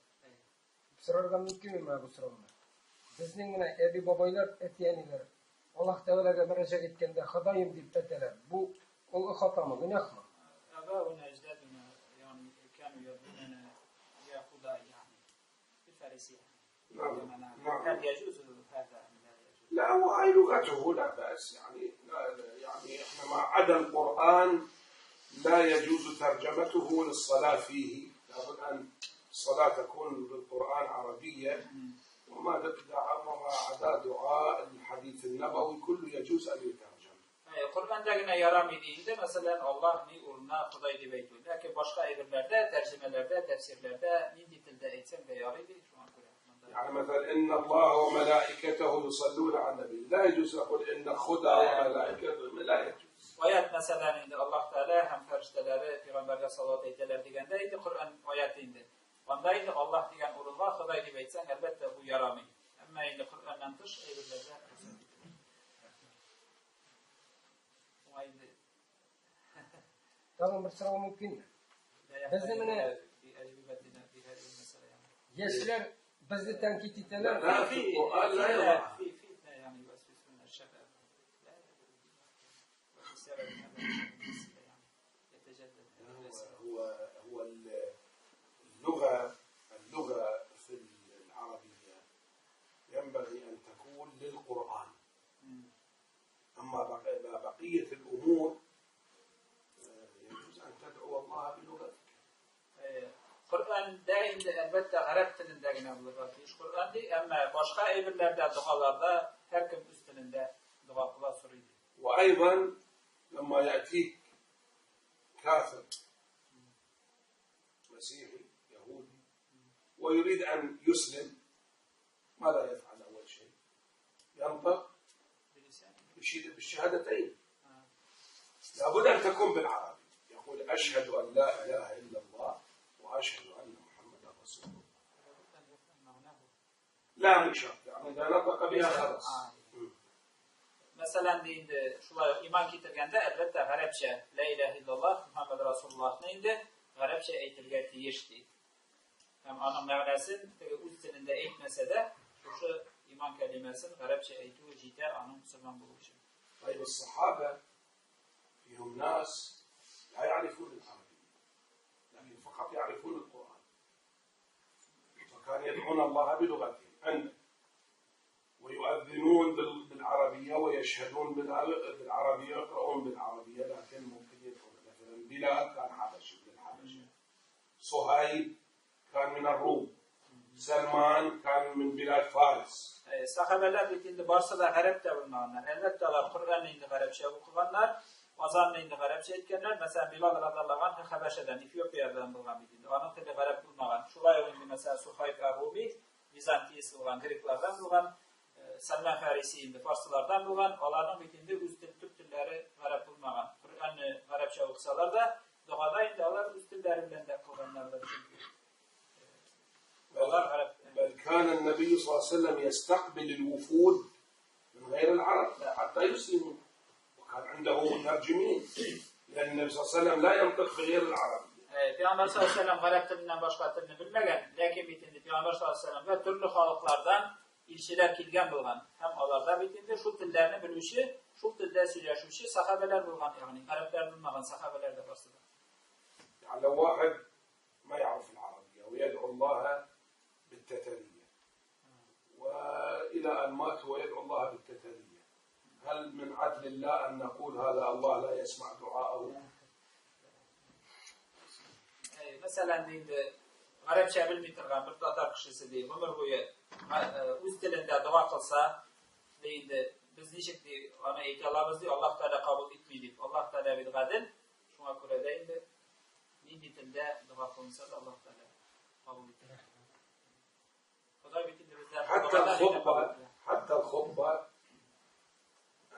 Сорарга мөмкинме менә бу сорауны? Безнең менә әби-бабайлар, әти-әниләр Аллаһ Тәгаләгә мөрәҗәгать иткәндә Ходаем дип әйтәләр. Бу ул хатамы, гөнаһмы? آباؤنا أجدادنا يعني كانوا يدعوننا يا خداي يعني بالفارسية. نعم. نعم. هل يجوز هذا أم لا يجوز؟ لا، هو هاي لغته لا بأس يعني. لا يعني احنا ما عدا القرآن لا يجوز ترجمته للصلاة فيه، لابد أن الصلاة تكون بالقرآن عربية، وما عدا دعاء الحديث النبوي كله يجوز أن يترجم. Коръәндә генә ярамый инде, мәсәлән, Аллаһ ни урынына Ходай дип әйтү. Ләкин башка әйберләрдә, тәрҗемәләрдә, тәфсирләрдә нинди телдә әйтсәң дә ярый ди, шуңа күрә. يعني مثلا إن الله وملائكته يصلون على النبي، لا يجوز أقول إن خدا وملائكته، لا يجوز. Аят мәсәлән инде Аллаһ Тәгалә һәм фәрештәләре пәйгамбәргә салават әйтәләр дигәндә инде Коръән аяты инде. Анда инде Аллаһ дигән урынга Ходай дип әйтсәң, әлбәттә бу ярамый. Әмма инде Коръәннән тыш әйберләрдә рөхсәт ителә. Шуңа инде Тагын бер сорау мөмкинме? Безне менә яшьләр безне тәнкыйть итәләр. لا، في القرآن لا يضع. في فتنة يعني يوسوسون الشباب. لا وبسبب هذا المسألة يعني يتجدد. هو هو اللغة في العربية ينبغي أن تكون للقرآن. أما بقية الأمور يجوز أن تدعو الله بلغتك. Коръәндә инде әлбәттә гарәп телендә генә булырга тиеш Коръән ди, әмма башка әйберләрдә, догаларда һәркем үз телендә дога кыла сорый. وأيضا لما يأتيك كافر مسيحي يهودي ويريد أن يسلم، ماذا يفعل أول شيء؟ ينطق بالشهادتين. لابد أن تكون بالعربي، يقول أشهد أن لا إله إلا الله وأشهد أن محمدا رسول الله. لا مش شرط، يعني إذا نطق بها خلاص. Мәсәлән, инде шулай иман китергәндә, әлбәттә, гарәпчә ла илаһа иллаллаһ Мухаммад расулуллаһны инде гарәпчә әйтергә тиеш ди. Һәм аның мәгънәсен теге үз телендә әйтмәсә дә, шушы иман кәлимәсен гарәпчә әйтүе җитә аның мөселман булу өчен. طيب الصحابة فيهم ناس لا يعرفون العربية، لكن فقط يعرفون القرآن، فكانوا يدعون الله بلغتهم عندك، ويؤذنون بالعربية ويشهدون بالعربية ويقرؤون بالعربية، لكن ممكن يدعون مثلا بلال كان حبشي من الحبشة، صهيب كان من الروم، سلمان كان من بلاد فارس. Sahabeler бит инде барсы да гарәп тә булмаганнар. Әлбәттә, алар Коръәнне инде гарәпчә укыганнар, азанны инде гарәпчә әйткәннәр. Мәсәлән, Билал радиаллаһу анһу Хәбәшәдән, Эфиопиядән булган бит инде. Аның теле гарәп булмаган. Шулай ук инде мәсәлән Сухайб ар-Руми Византиясе булган, греклардан булган, Сәлман Фариси инде фарсылардан булган. Аларның бит инде үз тел, төп телләре гарәп булмаган. Коръәнне гарәпчә укысалар да, Догада инде алар үз телләре белән дә кылганнардыр чөнки. Алар гарәп بل كان النبي صلى الله عليه وسلم يستقبل الوفود من غير العرب حتى يسلموا، وكان عنده مترجمين، لأن النبي صلى الله عليه وسلم لا ينطق بغير العربية. Пәйгамбәр саллаллаһу алейһи ва сәлләм гарәп теленнән башка телне белмәгән, ләкин бит инде Пәйгамбәр саллаллаһу алейһи ва сәлләмгә төрле халыклардан илчеләр килгән булган. Һәм аларда бит инде шул телләрне белүче, шул телдә сөйләшүче сахабәләр булган, ягъни гарәпләр булмаган сахабәләр дә барсы да. يعني لو واحد ما يعرف العربية ويدعو الله بالتترية، وإلى أن مات ويدعو الله بالتترية، هل من عدل الله أن نقول هذا الله لا يسمع دعاءه؟ Мәсәлән, инде гарәпчә белми торган бер татар кешесе ди, гомер буе үз телендә дога кылса, ди инде, без ничек ди, аны әйтә алабыз ди, Аллаһ Тәгалә кабул итми дип. Аллаһ Тәгалә бит гадел, шуңа күрә дә инде нинди телдә дога кылынса да Аллаһ Тәгалә кабул итә. Ходай бит инде безләрне حتى догада инде кабул الخطبة итә. حتى الخطبة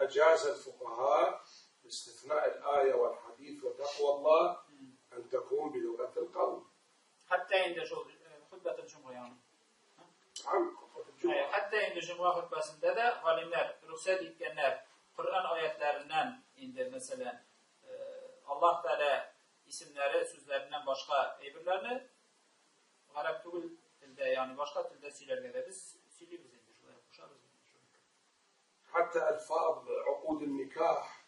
أجاز الفقهاء باستثناء الآية والحديث وتقوى الله أن تكون بلغة القوم. Хәтта инде шул хөтбәтел җомга ягъни. نعم، خطبة الجمعة. Хәтта инде җомга хөтбәсендә дә галимнәр рөхсәт иткәннәр Коръән аятларыннан инде мәсәлән, Аллаһ Тәгалә исемнәре, сүзләреннән башка әйберләрне гарәп түгел телдә, ягъни башка телдә сөйләргә дә без сөйлибез инде, шулай кушабыз инде шуны. حتى ألفاظ عقود النكاح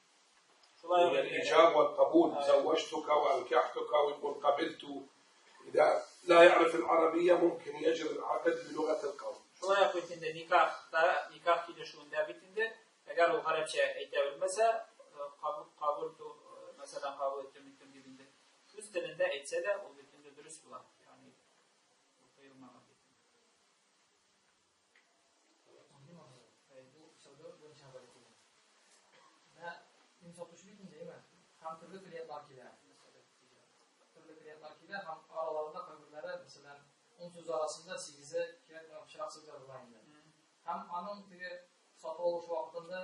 Шулай هي ук инде الإيجاب والقبول، زوجتك وأنكحتك ويقول قبلت، إذا لا يعرف العربية ممكن يجري العقد بلغة القوم. Шулай ук бит инде никахта, никах килешүендә бит инде, әгәр ул гарәпчә әйтә белмәсә, кабул, кабул итү, мәсәлән, кабул иттем, иттем дип инде үз телендә әйтсә дә, ул бит инде дөрес була. Ягъни ул тыелмаган бит. Бу сәүдә буенча хәбәр ителә. Менә мин сатучы бит инде, әйме? Һәм төрле клиентлар килә. Төрле клиентлар килә һәм араларында кайберләре, мәсәлән, 10 сүз арасында 8-е кирәк пычрак сүзләр була инде. Һәм аның теге сатып алучы вакытында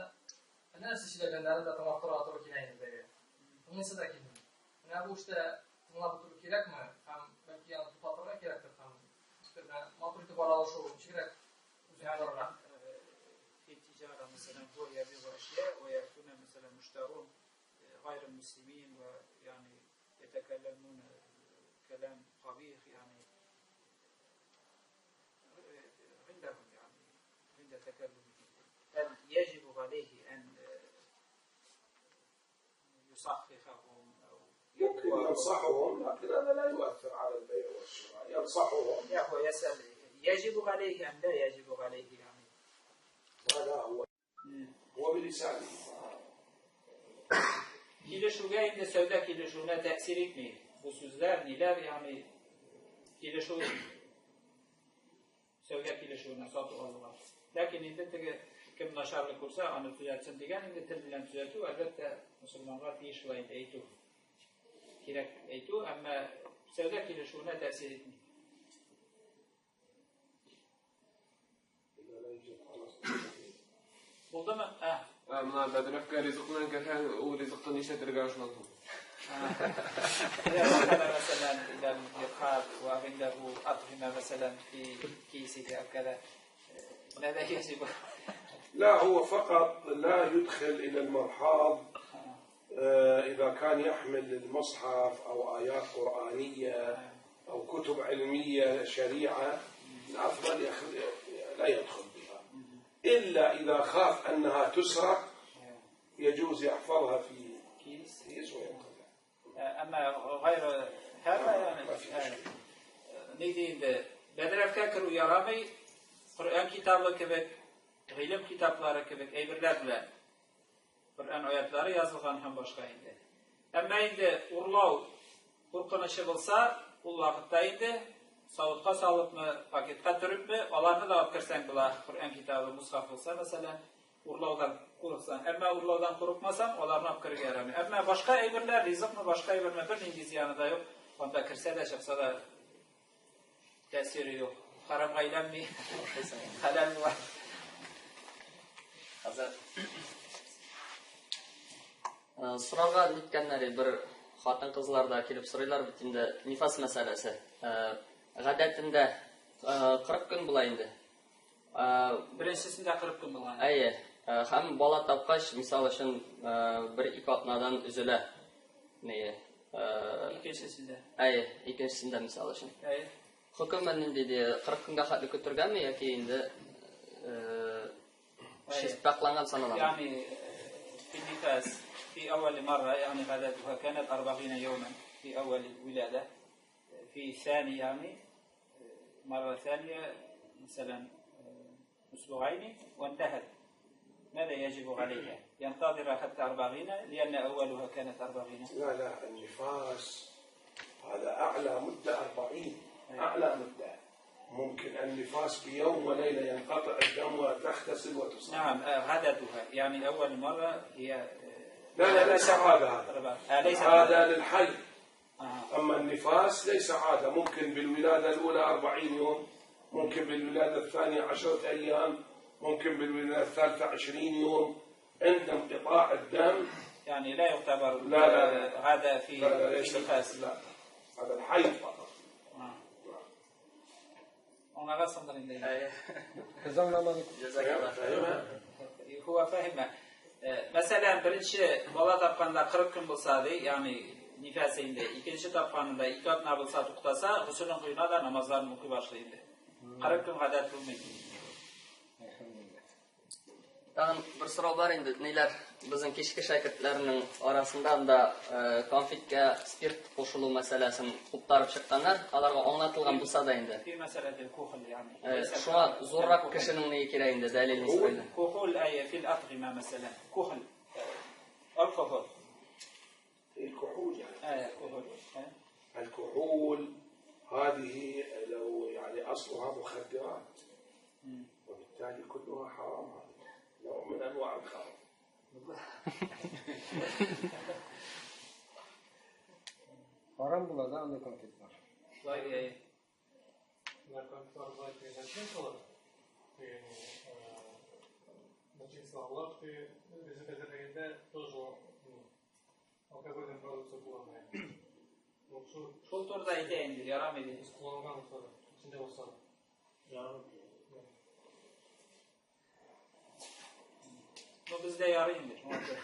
нәрсә сөйләгәннәрен дә тыңлап торырга туры килә инде теге. Тыңлыйсы да килми. Менә бу эштә тыңлап утыру кирәкме? Һәм бәлки аны туктатырга кирәктер һәм менә матур итеп аралашу ничегрәк үзеңә барырга? في التجارة مثلا هو يبيع أشياء ويكون مثلا مشترون غير المسلمين ويعني يتكلمون كلام قبيح يعني عندهم يعني عند تكلمهم، هل يجب عليه أن يصححهم أو يمكن ينصحهم، لكن هذا لا يؤثر على البيع والشراء. ينصحهم. لا، هو يسأل يجب عليه أم لا يجب عليه يعني. لا، هو بلسانه. Килешүгә инде сәүдә килешүенә тәэсир итми. Бу сүзләр, ниләр, ягъни килешү сәүдә килешүенә сату алуга. Ләкин инде теге кем начарлык күрсә, аны төзәтсен дигән инде тел белән төзәтү, әлбәттә, мөселманга тиеш шулай инде әйтү. Кирәк әйтү, әмма сәүдә килешүенә тәэсир итми. Булдымы? Ә. Менә бәдрәфкә ризык белән керһәң, ул ризыкны нишләтергә шуннан соң? إذا دخل مثلا إلى المرحاض وعنده أطعمة مثلا في كيسه أو كذا، ماذا يجب؟ لا، هو فقط لا يدخل إلى المرحاض إذا كان يحمل المصحف أو آيات قرآنية أو كتب علمية شريعة، الأفضل لا يدخل بها، إلا إذا خاف أنها تسرق يجوز يحفظها في كيس. كيس ويدخلها. أما غير هذا يعني ما في مشكلة. Ни инде бәдрәфкә керү ярамый Коръән китабы кебек, гыйлем китаплары кебек әйберләр белән. Коръән аятлары язылган һәм башка инде. Әмма инде урлау куркынычы булса, ул вакытта инде савытка салыпмы, пакетка төрепме, аларны да алып керсәң була. Коръән китабы, мусхаф булса, мәсәлән, урлаудан курыксаң. Әмма урлаудан курыкмасаң, аларны алып керергә ярамый. Әмма башка әйберләр, ризыкмы, башка әйберме, бер нинди зыяны да юк. Анда керсә дә, чыкса да тәэсире юк. Харамга әйләнми. Хәләл була. Хәзер. Сорарга ниткәннәре бер Хатын-кызлар да килеп сорыйлар бит инде нифас мәсьәләсе. Гадәтендә 40 көн була инде. Беренчесендә 40 көн булган. Әйе. Һәм бала тапкач, мисал өчен, бер-ике атнадан өзелә. Ние. Икенчесендә. Әйе, икенчесендә мисал өчен. Әйе. Хөкеме нинди ди? 40 көнгә хәтле көтергәме яки инде пакьланган саналамы? يعني في النفاس في أول مرة يعني غدتها كانت 40 يوما في أول ولادة، في ثاني يعني مرة ثانية مثلا أسبوعين وانتهت. ماذا يجب عليها؟ ينتظر حتى 40 لأن أولها كانت 40. لا لا، النفاس هذا أعلى مدة 40، أعلى مدة. ممكن النفاس بيوم وليلة ينقطع الدم وتغتسل وتصلي. نعم، عددها يعني أول مرة هي لا لا، ليس عادة هذا. ليس عادة للحي. أما النفاس ليس عادة، ممكن بالولادة الأولى 40 يوم، ممكن بالولادة الثانية 10 أيام، ممكن بالولادة الثالثة 20 يوم. عند انقطاع الدم يعني لا يعتبر لا لا لا عادة في لا لا ليس النفاس. لا، هذا الحي فقط. Аңлагансыңдыр инде. Без аңламадык. هو فاهم. Мәсәлән, беренче бала тапканда 40 көн булса ди, ягъни нифас инде, икенче тапканында 2 атна булса туктаса, гөселен коена да намазларын укый башлый инде. 40 көн гадәт булмый. Тагын бер сорау бар инде, ниләр безнең кичке шәкертләрнең арасында анда конфетка спирт кушылу мәсьәләсен куптарып чыкканнар, аларга аңлатылган булса да инде. في مسألة الكحول يعني. Шуңа зуррак кешенең ни кирәк инде, дәлил сорыйлар. كحول أي في الأطعمة مثلا، كحول الكحول. الكحول يعني. كحول. الكحول هذه لو يعني أصلها مخدرات، وبالتالي كلها حرام، هذه نوع من أنواع الخمر. Харам була да андый конфетлар. Конфетлар болай дигән алар. Начинкалар ризык әзерләгәндә тоже алкогольный продукция кулланмый. Шул турыда әйтә инде, ярамый ди. Кулланган булса да, эчендә булса да. Ярамый. Ну, бездә ярый инде, шуңа күрә.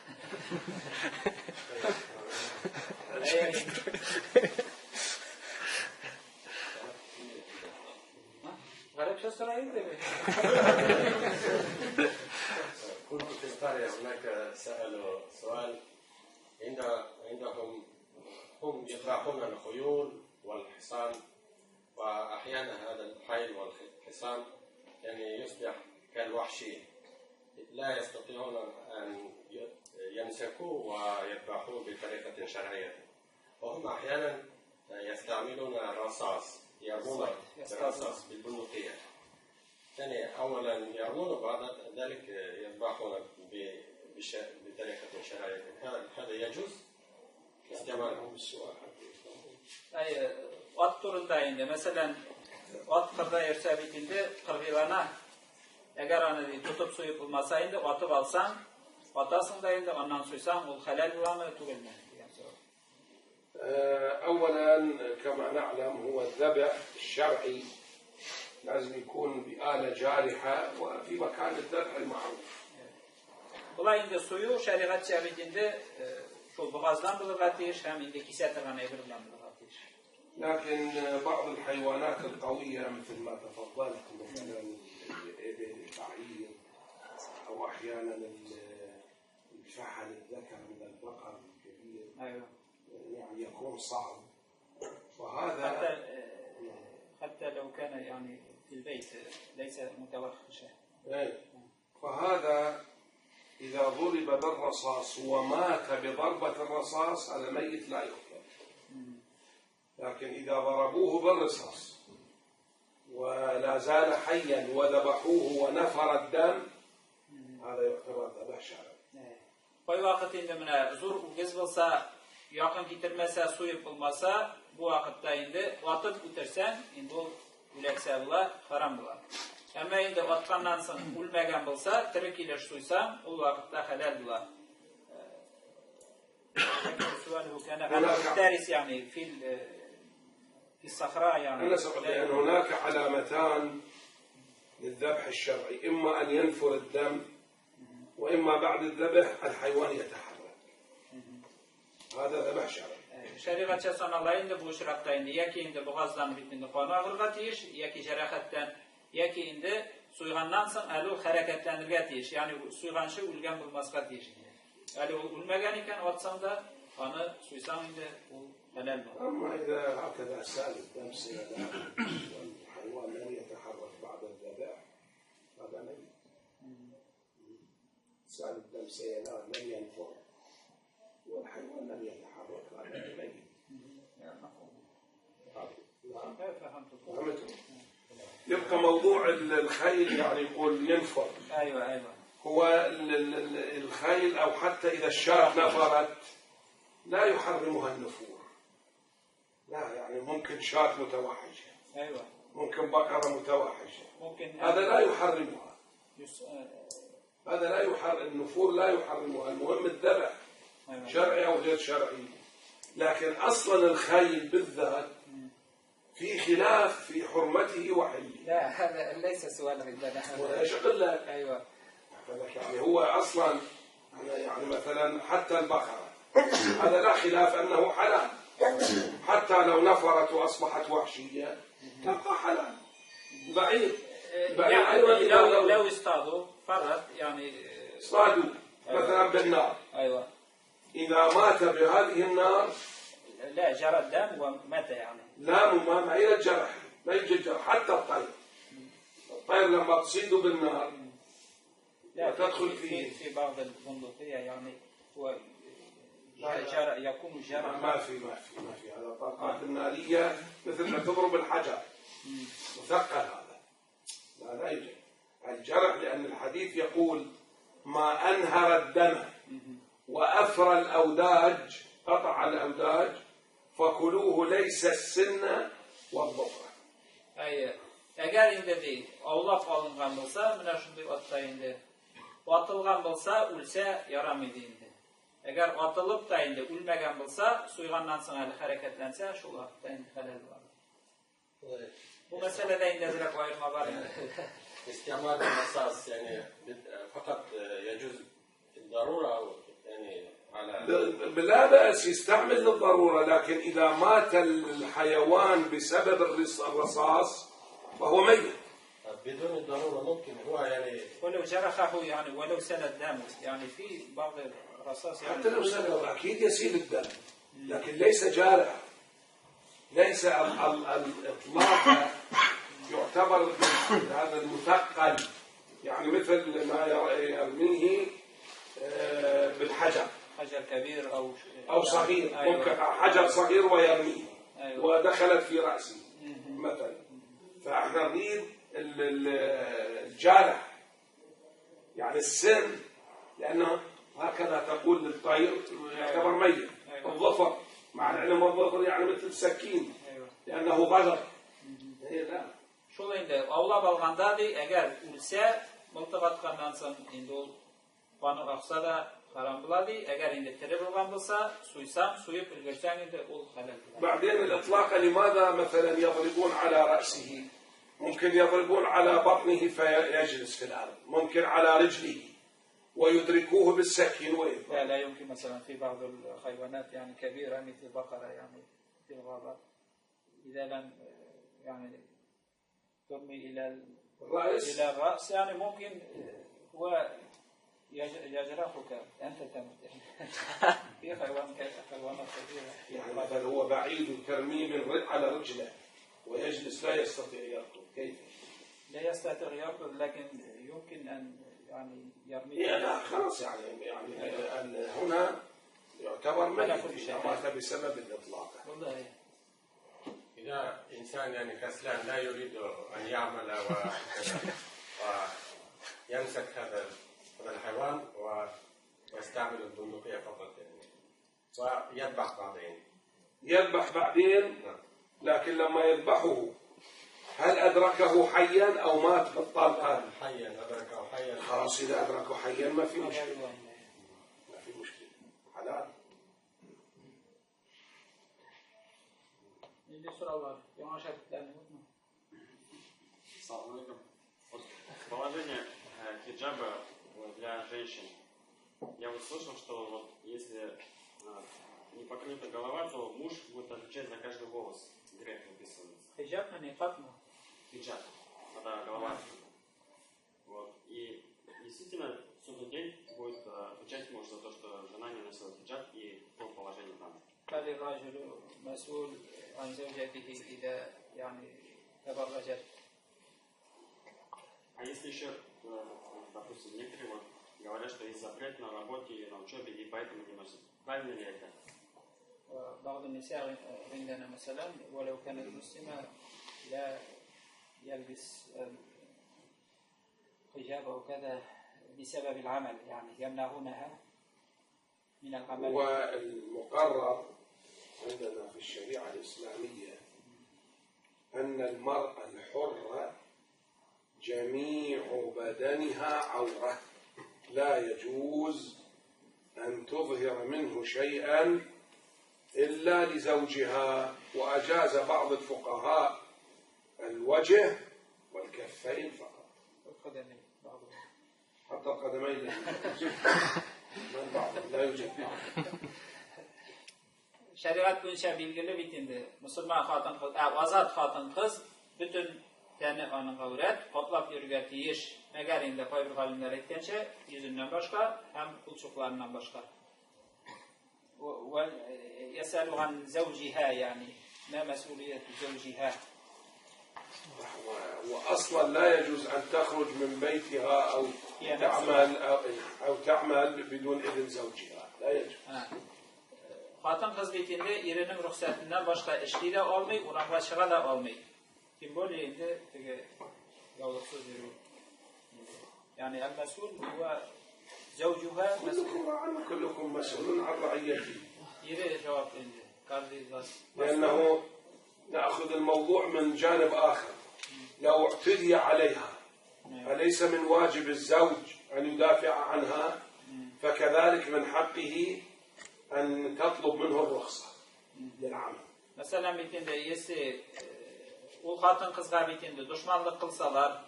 Гарәпчә сорай инде. كنت في القرية هناك سألوا سؤال عندهم هم يذبحون الخيول والحصان، وأحيانا هذا الخيل والحصان يعني يصبح كالوحشي، لا يستطيعون أن يمسكوه ويذبحوه بطريقة شرعية، وهم أحيانا يستعملون الرصاص، يرمون بالرصاص بالبندقية. يعني أولا يرمون، بعد ذلك يذبحون بطريقة شرعية. هذا يجوز استعمالهم السؤال. Әйе, ат турында инде, мәсәлән, ат кырда йөрсә бит инде, кыргыйлана. Әгәр аны тотып суеп булмаса инде, атып алсаң, атасың да инде, аннан суйсаң, ул хәләл буламы, түгелме дигән сорау. أولا كما نعلم هو الذبح الشرعي لازم يكون بآلة جارحة وفي مكان الذبح المعروف. Болай инде сую шәригатьчә бит инде шул бугаздан булырга тиеш һәм инде кисә торган әйбер белән булырга тиеш. لكن بعض الحيوانات القوية مثل ما تفضلت، مثلا الإبل، البعير، أو أحيانا الفحل الذكر من البقر الكبير، يعني يكون صعب. وهذا حتى لو كان يعني في البيت ليس متوحشا. فهذا إذا ضرب بالرصاص ومات بضربة الرصاص هذا ميت لا يقتل. لكن إذا ضربوه بالرصاص ولا زال حيا وذبحوه ونفر الدم هذا يعتبر ذبح شرعي. Кайвакыт инде менә зур үгез булса, якын китермәсә, суеп булмаса, бу вакытта инде атып үтерсәң, инде ул үләксә була, харам була. Әмма инде атканнан соң үлмәгән булса, тере килеш суйсаң, ул вакытта хәләл була. سؤاله كان غنم مفترس يعني في الصحراء يعني. أنا سأقول لأن هناك علامتان للذبح الشرعي، إما أن ينفر الدم وإما بعد الذبح الحيوان يتحرك. هذا ذبح شرعي. Шәригатьчә санала инде бу очракта инде яки инде бугаздан бит инде кан агырга тиеш, яки җәрәхәттән, яки инде суйганнан соң әле ул хәрәкәтләнергә тиеш. Ягъни суйганчы үлгән булмаска тиеш инде. Әле ул үлмәгән икән, атсаң да, аны суйсаң инде ул хәләл була. أما إذا هكذا سال الدم سيلان والحيوان لم يتحرك بعد الذبح هذا ميت. سال الدم سيلان لم ينفر والحيوان لم يتحرك هذا ميت. فهمت. يبقى موضوع الخيل يعني يقول ينفر. ايوه ايوه. هو الخيل او حتى اذا الشاة نفرت لا يحرمها النفور. لا يعني ممكن شاة متوحشة. ايوه. ممكن بقرة متوحشة. ممكن هذا لا يحرمها. هذا لا يحرم النفور، لا يحرمها، المهم الذبح. أيوة. شرعي او غير شرعي. لكن اصلا الخيل بالذات في خلاف في حرمته وحله. لا هذا ليس سؤال عندنا. ايش اقول لك؟ ايوه. يعني هو اصلا يعني مثلا حتى البقره هذا لا خلاف انه حلال، حتى لو نفرت واصبحت وحشيه تبقى حلال. البعير البعير يعني ايضا لو اصطادوا فرت يعني اصطادوا مثلا بالنار. ايوه. إذا مات بهذه النار لا جرى الدم ومات يعني. لا ما إلى الجرح، ما يوجد جرح. حتى الطير، الطير لما تصيده بالنار لا وتدخل فيه في بعض البندقية يعني هو جرى يكون جرى. ما في ما في ما في هذا الطاقات النارية مثل ما تضرب الحجر مثقل هذا لا لا يوجد الجرح، لأن الحديث يقول ما أنهر الدم وأفرى الأوداج، قطع الأوداج فكلوه ليس السن والظفر. Әйе. Әгәр инде ди, аулап алынган булса, менә шундый атта инде атылган булса, үлсә ярамый ди инде. Әгәр атылып та инде үлмәгән булса, суйганнан соң әле хәрәкәтләнсә, шул вакытта инде хәләл була. Бу мәсьәләдә инде әзрәк аерма бар инде. استعمال الرصاص يعني فقط يجوز في الضرورة أو يعني على لا بأس يستعمل للضرورة، لكن إذا مات الحيوان بسبب الرصاص فهو ميت. بدون الضرورة ممكن هو يعني ولو جرحه يعني ولو سال الدم يعني في بعض الرصاص يعني حتى لو سال أكيد يسيل الدم، لكن ليس جارح. ليس الإطلاق يعتبر هذا المثقل، يعني مثل ما يرميه بالحجر، حجر كبير أو صغير. أيوة. ممكن حجر صغير ويرميه. أيوة. ودخلت في رأسه مثلا. فاحنا نريد الجارح يعني السن، لأنه هكذا تقول للطير يعتبر ميت. أيوة. الظفر مع العلم والظفر يعني مثل السكين. أيوة. لأنه غدر. لا Шул инде аулап алганда ди, әгәр үлсә, мылтык атканнан соң инде ул каны акса да харам була ди. Әгәр инде тере булган булса, суйсаң, суеп өлгерсәң инде ул хәләл була. بعدين الإطلاق لماذا مثلا يضربون على رأسه؟ ممكن يضربون على بطنه فيجلس في الأرض، ممكن على رجله ويدركوه بالسكين ويذبح. لا لا يمكن مثلا في بعض الحيوانات يعني كبيرة مثل البقرة يعني في الغابة إذا لم يعني ترمي إلى الرأس، إلى الرأس يعني ممكن هو يجرحك أنت تموت. في حيوانات كبيرة يعني مثلا هو بعيد ترميه من على رجله ويجلس لا يستطيع يركض، كيف؟ لا يستطيع يركض، لكن يمكن أن يعني يرمي. لا خلاص يعني هنا يعتبر ميت إذا مات بسبب الإطلاق. والله إذا إنسان يعني كسلان لا يريد أن يعمل ويمسك هذا الحيوان ويستعمل البندقية فقط يعني ويذبح بعدين. يذبح بعدين. لكن لما يذبحه هل أدركه حيا أو مات بالطلقة؟ حيا، أدركه حيا. خلاص إذا أدركه حيا ما في مشكلة، ما في مشكلة، حلال. Нинди сораулар? Яңа шәкертләрнең юкмы? Салам алейкум. Вот положение хиджаба для женщин. Я вот слышал, что вот если не покрыта голова, то муж будет отвечать за каждый волос. Грех выписывается. Хиджабмы, никабмы? Хиджаб. Когда голова открыта. Вот. И действительно, в судный день будет отвечать муж за то, что жена не носила хиджаб и то положение там. هل الرجل مسؤول عن زوجته إذا يعني تبرجت؟ А если еще, допустим, некоторые вот говорят, что есть запрет на работе или на учебе, и поэтому не носят. Правильно ли это? بعض النساء عندنا مثلا ولو كانت مسلمة لا يلبس الحجاب أو كذا بسبب العمل، يعني يمنعونها من العمل. والمقرر عندنا في الشريعة الإسلامية أن المرأة الحرة جميع بدنها عورة، لا يجوز أن تظهر منه شيئا إلا لزوجها. وأجاز بعض الفقهاء الوجه والكفين فقط، والقدمين بعضهم، حتى القدمين لا يجوز. من بعض لا يوجد بعض. Шәригать буенча билгеле бит инде, мөселман хатын-кыз, азат хатын-кыз бөтен тәне аның гаурәт, каплап йөрергә тиеш. Мәгәр инде кайбер галимнәр әйткәнчә, йөзеннән башка һәм кулчукларыннан башка. يسأل عن زوجها، يعني ما مسؤولية زوجها؟ وأصلا لا يجوز أن تخرج من بيتها أو تعمل أو تعمل بدون إذن زوجها، لا يجوز. Хатын-кыз бит инде иренең рөхсәтеннән башка эшли дә алмый, урамга чыга да алмый. Тем более инде теге яулыксыз йөрү. يعني المسؤول هو زوجها. كلكم راع وكلكم مسؤول عن رعيته. Ире җавап инде. Каждый из вас. لأنه نأخذ الموضوع من جانب آخر. لو اعتدي عليها أليس من واجب الزوج أن يدافع عنها؟ فكذلك من حقه أن تطلب منه الرخصة للعمل. Мәсәлән, бит инде если ул хатын-кызга бит инде дошманлык кылсалар,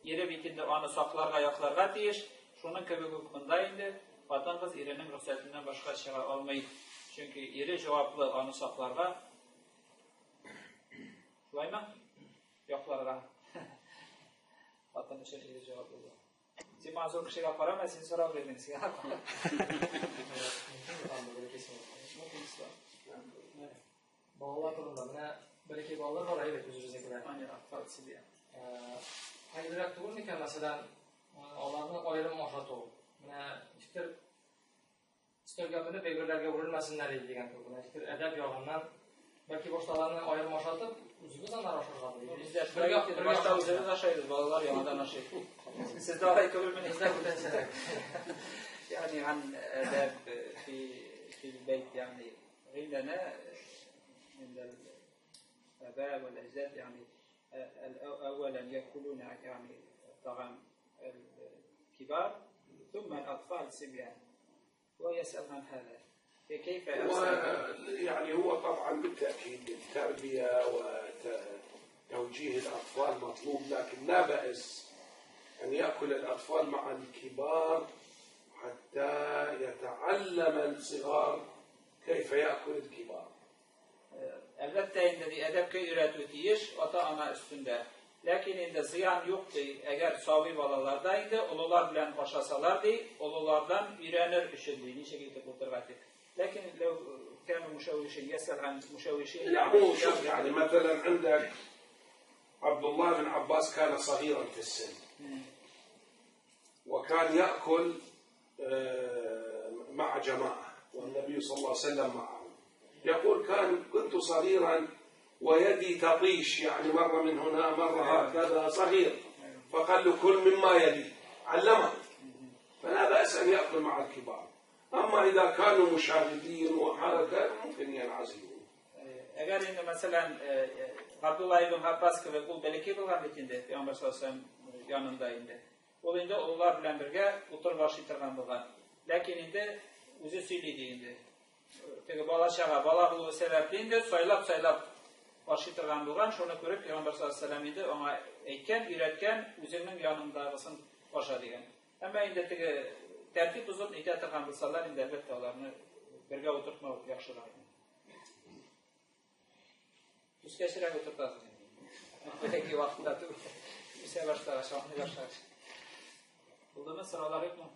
ире бит инде аны сакларга, якларга тиеш. Шуның кебек үк монда инде хатын-кыз иренең рөхсәтеннән башка чыга алмый. Чөнки ире җаваплы аны сакларга. Шулаймы? Якларга. Хатын өчен ире җаваплы була. Син миңа зур кешегә карама, син сорау бирдең, сиңа. Балалар турында менә бәләкәй балалар бар, әйбәт үзебезнекеләр. Хәерлерәк түгел микән, мәсәлән, аларны аерым ашату? Менә ничектер өстәлгә менеп әйберләргә үрелмәсеннәр иде дигән кебек. Менә ничектер әдәп ягыннан бәлки башта аларны аерым ашатып, үзебез аннары ашарга. Бездә шулай, башта үзебез ашайбыз, балалар яңадан ашый. Сездә алай түгелмени? Бездә бүтәнчәрәк. يعني عن آداب في البيت، يعني عندنا عند الآباء والأجداد يعني أولا يأكلون يعني الطعام الكبار ثم الأطفال الصبيان، ويسأل عن هذا كيف؟ يعني هو طبعا بالتأكيد التربية وتوجيه الأطفال مطلوب، لكن لا بأس أن يأكل الأطفال مع الكبار حتى يتعلم الصغار كيف يأكل الكبار. Әлбәттә инде әдәпкә өйрәтү тиеш ата-ана өстендә. Ләкин инде зыян юк ди, әгәр сабый балаларда инде олылар белән ашасалар ди, олылардан өйрәнер өчен ди, ничек итеп утырырга дип. لكن لو كانوا مشوشين، يسأل عن مشوشين. لا هو شوف يعني مثلا عندك عبد الله بن عباس كان صغيرا في السن وكان يأكل مع جماعة والنبي صلى الله عليه وسلم معه. يقول كنت صغيرا ويدي تطيش، يعني مرة من هنا مرة هكذا، صغير، فقال له كل مما يلي، علمه. فلا بأس أن يأكل مع الكبار. أما إذا كانوا مشاغبين وحركة ممكن ينعزلون. Әгәр инде мәсәлән Габдулла ибн Аббас кебек ул бәләкәй булган бит инде, Пәйгамбәр саллаллаһу алейһи ва сәлләм янында инде. Ул инде олылар белән бергә утырып ашый торган булган. Ләкин инде үзе сөйли ди инде. Теге бала чага, бала булуы сәбәпле инде сайлап-сайлап ашый торган булган, шуны күреп Пәйгамбәр саллаллаһу алейһи ва сәлләм инде аңа әйткән, өйрәткән, үзеңнең яныңдагысын аша дигән. Әмма инде теге тәртип бозып нитә торган булсалар, инде әлбәттә аларны бергә утыртмау яхшырак. Үскәчрәк утыртасың инде. Бәләкәй вакытында түгел. Үсә башлагач, аңлый башлагач. Булдымы, сораулар юкмы?